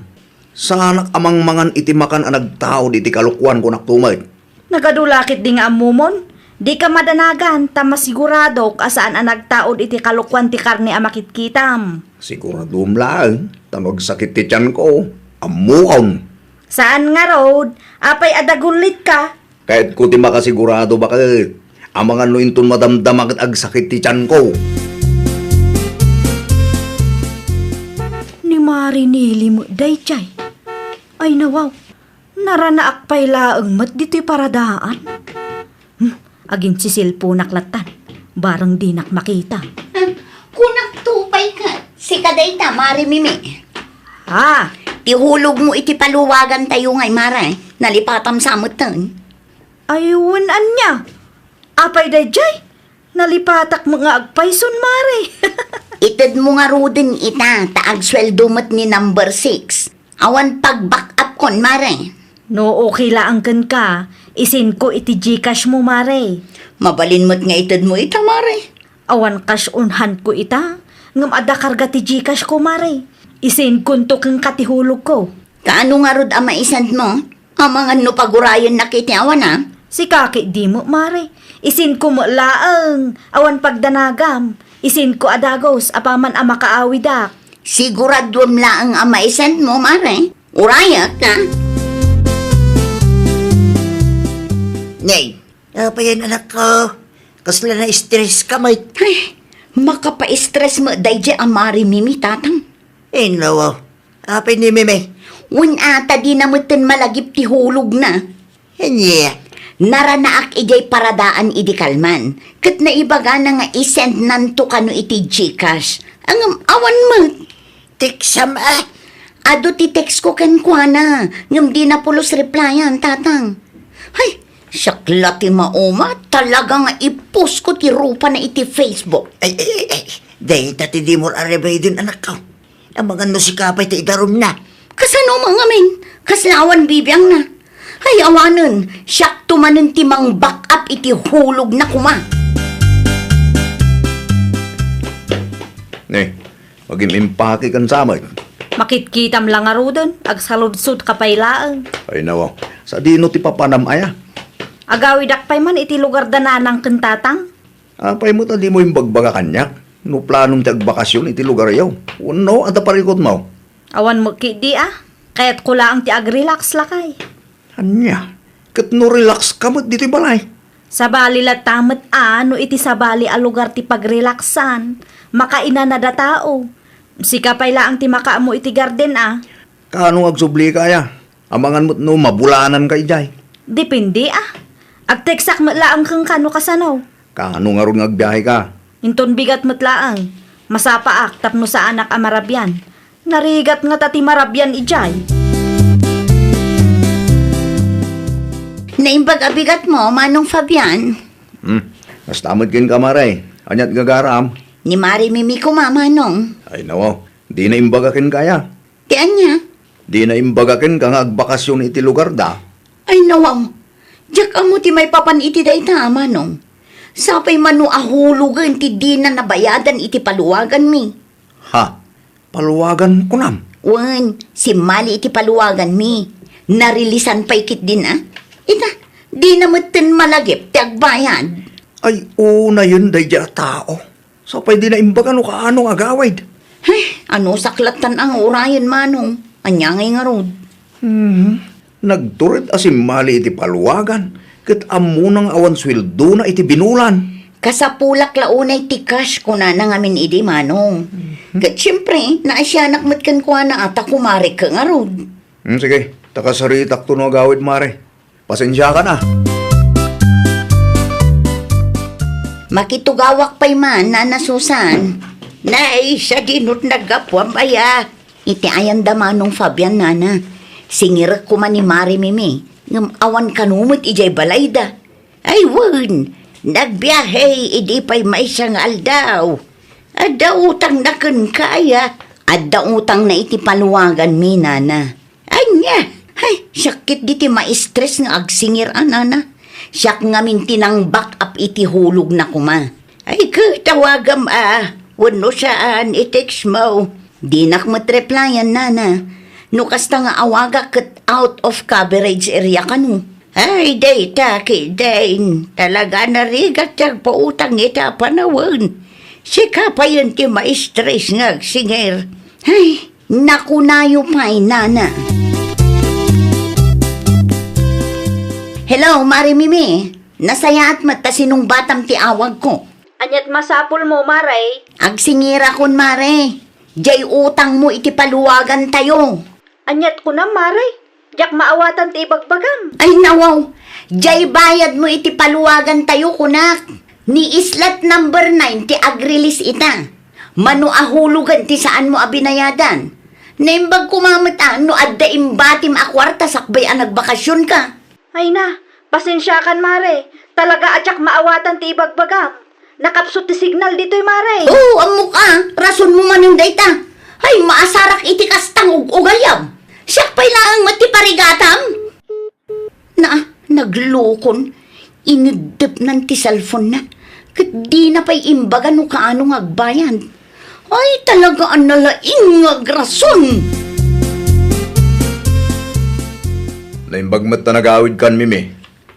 Saanak a mangmangan iti makan a nagtaud iti kalokuan, kunak to met. Nagadu la ketdi nga ammomon, dika madanagan ta masiguradok a saan a nagtaud iti kalokuan ti karne a makitkitam. Siguradom laeng, ta no agsakit ti tianko, ammokon. Saan ngarud, apay a dagullitka? Kayatko ti makasigurado, baket. Amangan no inton madamdama ket agsakit ti tianko. Ni Mari Nili met daydiay. Ay, nawaw. Naranaak pay laeng met ditoy paradaan. Hmm, aginsiselponak lattan. Bareng dinak makita. Hmm, kunak to pay ket. Sika dayta, Mari Mimi. Ah. Ti hulogmo iti paluwagantayo ngay, Mare. Nalipatam sa metten. Ay, wen ania? Apay daydiay? Nalipatak met nga agpayson, Mare. Itedmo ngaruden ita, ta agsueldo met ni number six. Awan pag-back up kon, Mare. No okay laeng kenka, isendko iti GCash mo, Mare. Mabalin met nga itedmo ita, Mare. Awan cash on hand ko ita, ngem adda karga ti GCash ko, Mare. Isendkonto kenka ti hulogko. Kaano ngarud a maisendmo? Amangan no pagurayennak iti awan a? Sika ketdi met, Mare. Isendko met laeng, awan pagdanagam. Isendko a dagus apaman a makaawidak. Siguraduem laeng a maisendmo, Mare. Urayak, a? Nay, apayen, anakko? Kasla na-stress ka met. Ay, makapa-stress met daydiay a Mari Mimi, tatang. Inno, apay ni Mimi? Wen a, ta dina metten malagip ti hulogna. Ania? Naranaak idiay paradaan idi kalman, ket naibagana nga isendnanto kano iti GCash. Ngem awan met. Teksam a? Adu ti text ko kenkuana, ngem dina pulos replyan, tatang. Hay, siak la ti mauma, talaga nga i-post ko ti rupana iti Facebook. Ay, ay, ay, ay. Dayta ti dimo arrebedon, anakko. Amangan no sika pay ti idarumna. Kasano met ngamin? Kasla awan bibiangna. Ay, awanen, siakto manen ti mang-back up iti hulogna koma. Ne, magim-impake kan samet. Makitkitam la ngaruden, agsaludsodka pay laeng. Ay, nawa, sadino ti papanam aya? Agawidak pay man iti lugar da nanang ken tatang. Apay met a dimo imbagbaga kaniak? No planom ti agbakasyon iti lugaryo? Wenno, adda parikutmo? Awan met ketdi a. Kayatko laeng ti agrelax, lakay. Ania? Ket no relax ka met ditoy balay? Sabali latta met a no iti sabali a lugar ti pagrelaxan, makainanada tao. Sika pay laeng ti makaammo iti garden a. Kaano nga agsublika aya? Amangan met no mabulananka idiay. Depende a. Agteksak met laeng kenka no kasano. Kaano ngarud nga agbiaheka? Inton bigat met laeng, masapaak tapno saanak a marabian. Narigat ngata ti marabian idiay. Naimbag a bigatmo, Manong Fabian. Hmm, kasta met kenka, Mare. Aniat gagaram? Ni Mare Mimi koma, Manong. Ay, nawa. Dina imbaga kenka aya. Ti ania? Dina imbaga kenka nga agbakasyon iti lugarda? Ay, nawaw. Diak ammo ti maipapan iti dayta, Manong. Sapay mano a hulogen ti dina nabayadan iti paluwaganmi. Ha? Paluwagan kunam? Wen, simmali iti paluwaganmi. Narilisan pay ketdin a. Ita, dina metten malagip ti agbayad. Ay, unayen daydiay a tao. Sapay dina imbaga no kaano nga agawid. Ay, anusak lattan a nga urayen, Manong. Ania ngay ngarud? Hmm. Nagtured a simmali iti paluagan, ket ammona nga awan sueldona iti binulan. Kasapulak la unay ti cash, kunana ngamin idi, Manong. Mhm. Ket siempre, naasianak met kenkuana a ta kumarek ngarud. Hmm, sige, ta kasaritakto no agawid, Mare. Pasensiakan a. Makitugawak pay man, Nana Susan. Nay, sadinot naggapuam aya. Iti ayanda Manong Fabian, Nana. Singirek koma ni Mari Mimi, ngem awan kano met idiay balayda. Ay wen, nagbiahe idi pay maysa nga aldaw. Adda utangna kenka aya. Adda utangna iti paluaganmi, Nana. Ania? Hay, sakit diti maistres nga agsingir a, Nana. Siak ngamin ti nang-back up iti hulogna koma. Ay, ket awagam a, wenno saan, i-text mo. Dinak met replyan, Nana. No kasta nga awagak ket out of coverage area kano. Ay, dayta, kidin. Talaga narigat ti agpautang ita a panawen. Sika payen ti maistres nga agsingir. Ay, nakunayo pay, Nana. Hello, Mari Mimi. Nasayaat met ta sinungbatam ti awagko. Aniat masapulmo, Mare? Agsingirakon, Mare. Diay utangmo iti paluagantayo. Aniat kunam, Mare? Diak maawatan ti ibagbagam. Ay, nawaw. Diay bayadmo iti paluagantayo, kunak. Ni islat number nine ti ag-release ita. Mano a hulogen ti saanmo a binayadan. Naimbag koma met a no adda imbatim a kuarta sakbay a nagbakasionka. Ay na, pasensiakan, Mare. Talaga a diak maawatan ti ibagbagam. Nakapsut ti signal ditoy, Mare. Oo, ammok a. Rasonmo manen dayta. Ay, maasarak iti kastang ug-ugayam. Siak pay laeng met ti parigatam. Na, naglukon. Ineddepnan ti cellphone-na. Ket dina pay imbaga no kaano nga agbayad. Ay, talaga a nalaing nga agrason! Naimbag met ta nagawidkan, Mimi.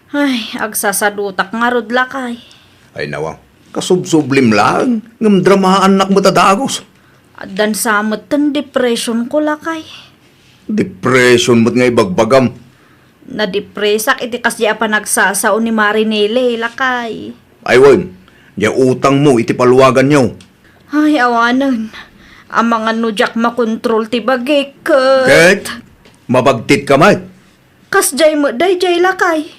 Ay, agsasadutak ngarud, lakay. Ay, nawa. Kasubsublim laeng, ngem dramaannak met a dagus. Addan sa met ten depression ko, lakay. Depression met nga ibagbagam. Nadepresak iti kasdi a panagsasao ni Mari Nele, lakay. Ay wen, diay utangmo iti paluaganyo. Ay, awanen. Amangan no diak makontrol ti bagik, ket... Ket? Mabagtitka met? Kasdiay met daydiay, lakay.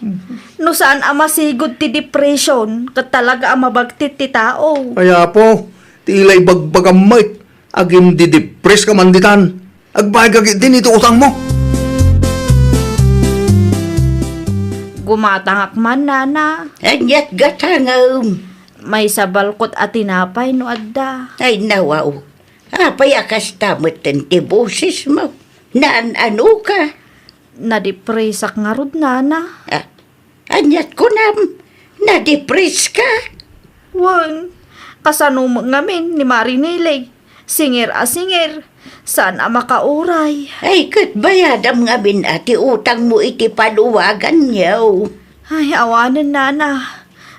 No saan a masigud ti depression, ket talaga a mabagtit ti tao. Ay, Apo, ti ila ibagbagam met, agimdidepreska man ditan. Agbayag iti utangmo. Gumatangak man, Nana. Aniat gatangem? Maysa balkot a tinapay no adda. Ay, nawaw. Apay a kasta metten ti bosesmo? Naan-anoka? Nadepresak ngarud, Nana. Ah, aniat kunam? Nadepreska? Wen, kasano met ngamin ni Mari Nele? Singir a singir, saan a makauray. Ay, ket bayadam ngamin a ti utangmo iti paluaganyo. Ay, awanen, Nana.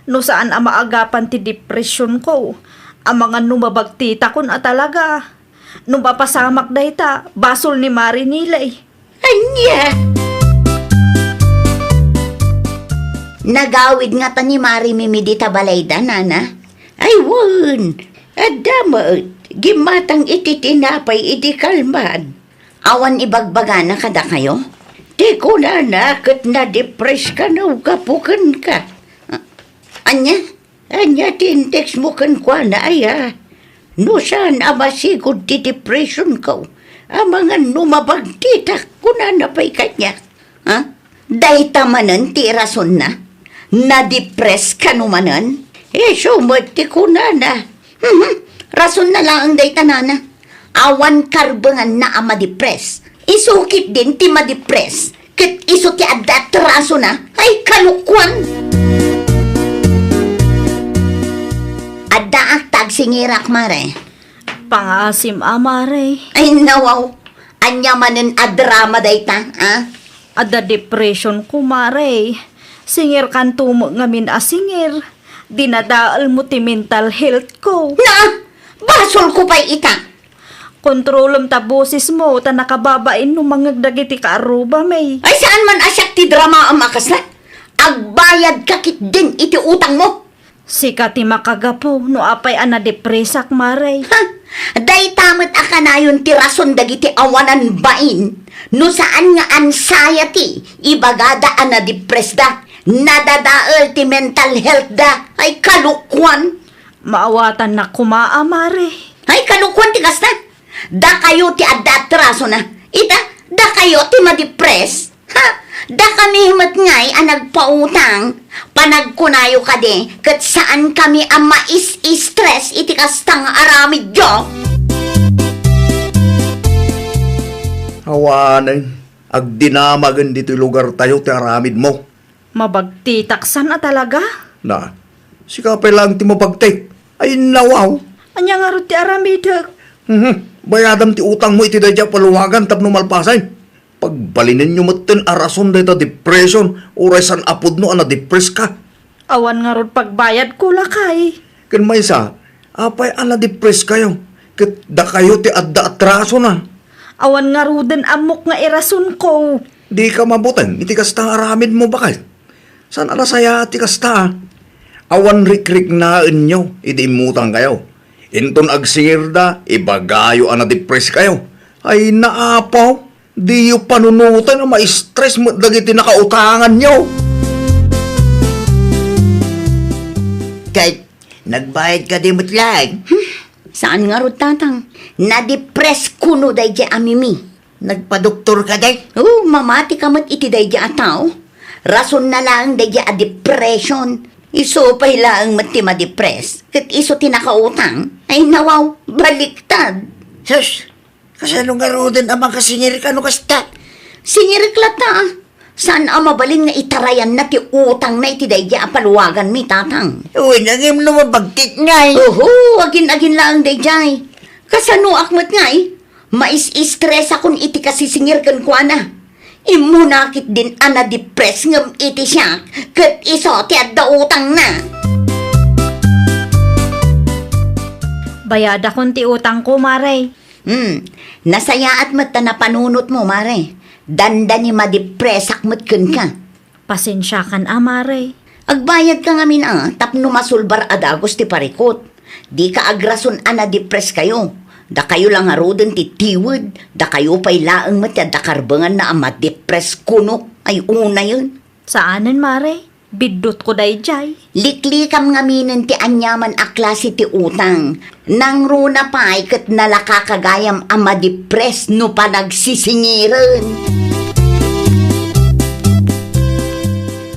No saan a maagapan ti depression ko, amangan no mabagtitakon a talaga. No mapasamak dayta, basol ni Mari Nele. Ania? Nagawid ngata ni Mari Mimi dita balayda, Nana? Ay, wen. Adda met. Gimmatang iti tinapay idi kalman. Awan ibagbagana kadakayo? Ti kunana ket nadepress kano gapu kenka. Ania? Ania ti intextmo kenkuana, aya? No saan a masigud ti depressionko, amangan no mabagtitak, kunana pay kaniak. Ha? Dayta manen ti rasonna? Nadepress kano manen? Isu met ti kunana. Mhm. Rasonna laeng dayta, Nana. Awan karbenganna a madepress. Isu ketdin ti madepress. Ket isu ti adda a trasona. Ay, kalokuan! Addaak ta agsingirak, Mare. Pangaasim a, Mare. Ay, nawaw. Ania manen a drama dayta, a? Adda depression ko, Mare. Singirkanto met ngamin a singir. Dinadaelmo ti mental health ko. Na! Basolko pay ita! Kontrolem ta bosesmo ta nakababain no mangngeg dagiti kaarrubami. Ay, saan man a siak ti dramaem a kasla. Agbayadka ketdin iti utangmo. Sika ti makagapu no apay a nadepresak, Mare. Ha? Dayta met a kanayon ti rason dagiti awanan bain no saan nga anxiety, ibagada a nadepres da. Nadadael ti mental health da. Ay, kalokuan. Maawatannak koma a, Mare. Ay, kalokuan ti kasta. Dakayo ti adda atrasona. Ita, dakayo ti madepres. Ha? Dakami met ngay a nagpautang. Panagkunayo kadi, ket saan kami a mais-stress iti kasta nga aramidyo. Awanen, agdinamagen ditoy lugartayo ti aramidmo. Mabagtitak san a talaga? Na, sika pay laeng ti mabagtik. Ay, nawaw. Ania ngarud ti aramidek? Mhm. Bayadam ti utangmo iti daydiay a paluwagan tapno malpasen. Pagbalinenyo metten a rason dayta depression, uray saan a pudno a nadepres ka. Awan ngarud pagbayadko, lakay. Ken maysa, apay a nadepres kayo? Ket dakayo ti adda atrasona. Awan ngaruden ammok nga irasonko. Dika mabuteng iti kasta nga aramidmo, baket. Saan a nasayaat ti kasta? Awan rikriknaenyo idi immutangkayo. Inton agsingirda, ibagayo a nadepres kayo. Ay, naapaw, diyo panunoten a ma-stress met dagiti nakautanganyo. Ket, nagbayad kadi met laeng? Hmm, saan ngarud, Tatang? Nadepres kuno daydiay a Mimi. Nagpadoktor kadi? Oo, mamati ka met iti daydiay a tao. Rasonna laeng daydiay a depression. Isu pay laeng met ti madepres. Ket isu ti nakautang. Ay nawaw, baliktad. Sus, kasano ngaruden a makasingirka no kasta? Singirek latta, ah. Saan a mabalin nga itarayanna ti utangna iti daydiay a paluwaganmi, Tatang? Uy, nangem no mabagtik ngay. Oho, agin-agin laeng daydiay. Kasanoak met ngay? Mais-stressakon iti kasisingir kenkuana. Immuna ketdin a nadepres ngem iti siak, ket isu ti adda utangna. Bayadakon ti utangko, Mare. Hmm, nasayaat met ta napanunotmo, Mare. Dandani madepresak met kenka. Pasensiakan a, Mare. Agbayadka ngamin a tapno masulbar a dagus ti parikut. Dika agrason a nadepres kayo. Dakayo la ngaruden ti tiwed, dakayo pay laeng met ti adda karbenganna a madepres kuno. Ay, unayen. Saanen, Mare. Biddutko daydiay. Liklikam ngaminen ti aniaman a klase ti utang. Nangruna pay ket nalaka ka gayam a madepres no panagsisingiren.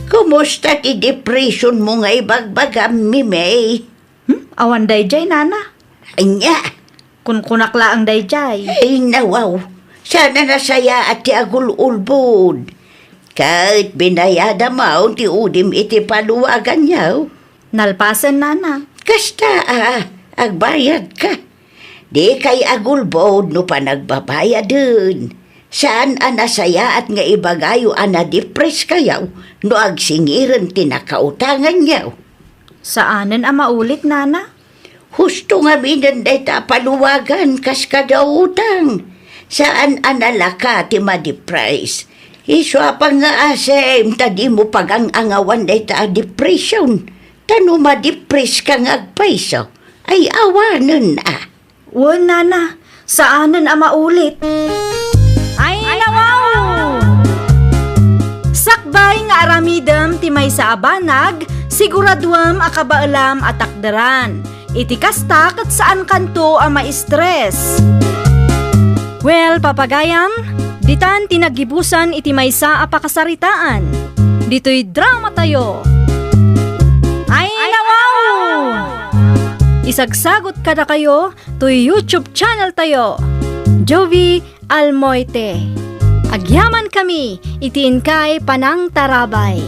Kumusta ti depression mo nga ibagbagam, Mimey? Hmm? Awan daydiay, Nana. Ania? Kunkunak laeng daydiay. Ay, nawaw. Saan a nasayaat ti agul-ulbod. Ket binayadam ti udim iti paluwaganyo. Nalpasen, Nana. Kasta a, agbayadka. Dikay agulbod no panagbabayaden. Saan a nasayaat nga ibagayo a nadepres kayo no agsingiren ti nakautanganyo. Saanen a maulit, Nana. Husto ngaminen dayta a paluwagan kas kada utang. Saan a nalaka ti madepres. Isu a pangngaasem ta dimo pagang-angawan dayta a depression. Ta no madepres ka nga agpayso, ay awanen a. Wen, Nana, saanen a maulit. Ay, nawaw! Sakbay nga aramidem ti maysa a banag, siguraduem a kabaelam a takderan. Iti kasta ket saankanto a ma-stress. Well, papagayam, ditan ti naggibusan iti maysa a pakasaritaan. Ditoy dramatayo. Ay, nawaw! Isagsagot kadakayo toy YouTube channel tayo, Jovie Almoite. Agyaman kami iti inkay panangtarabay.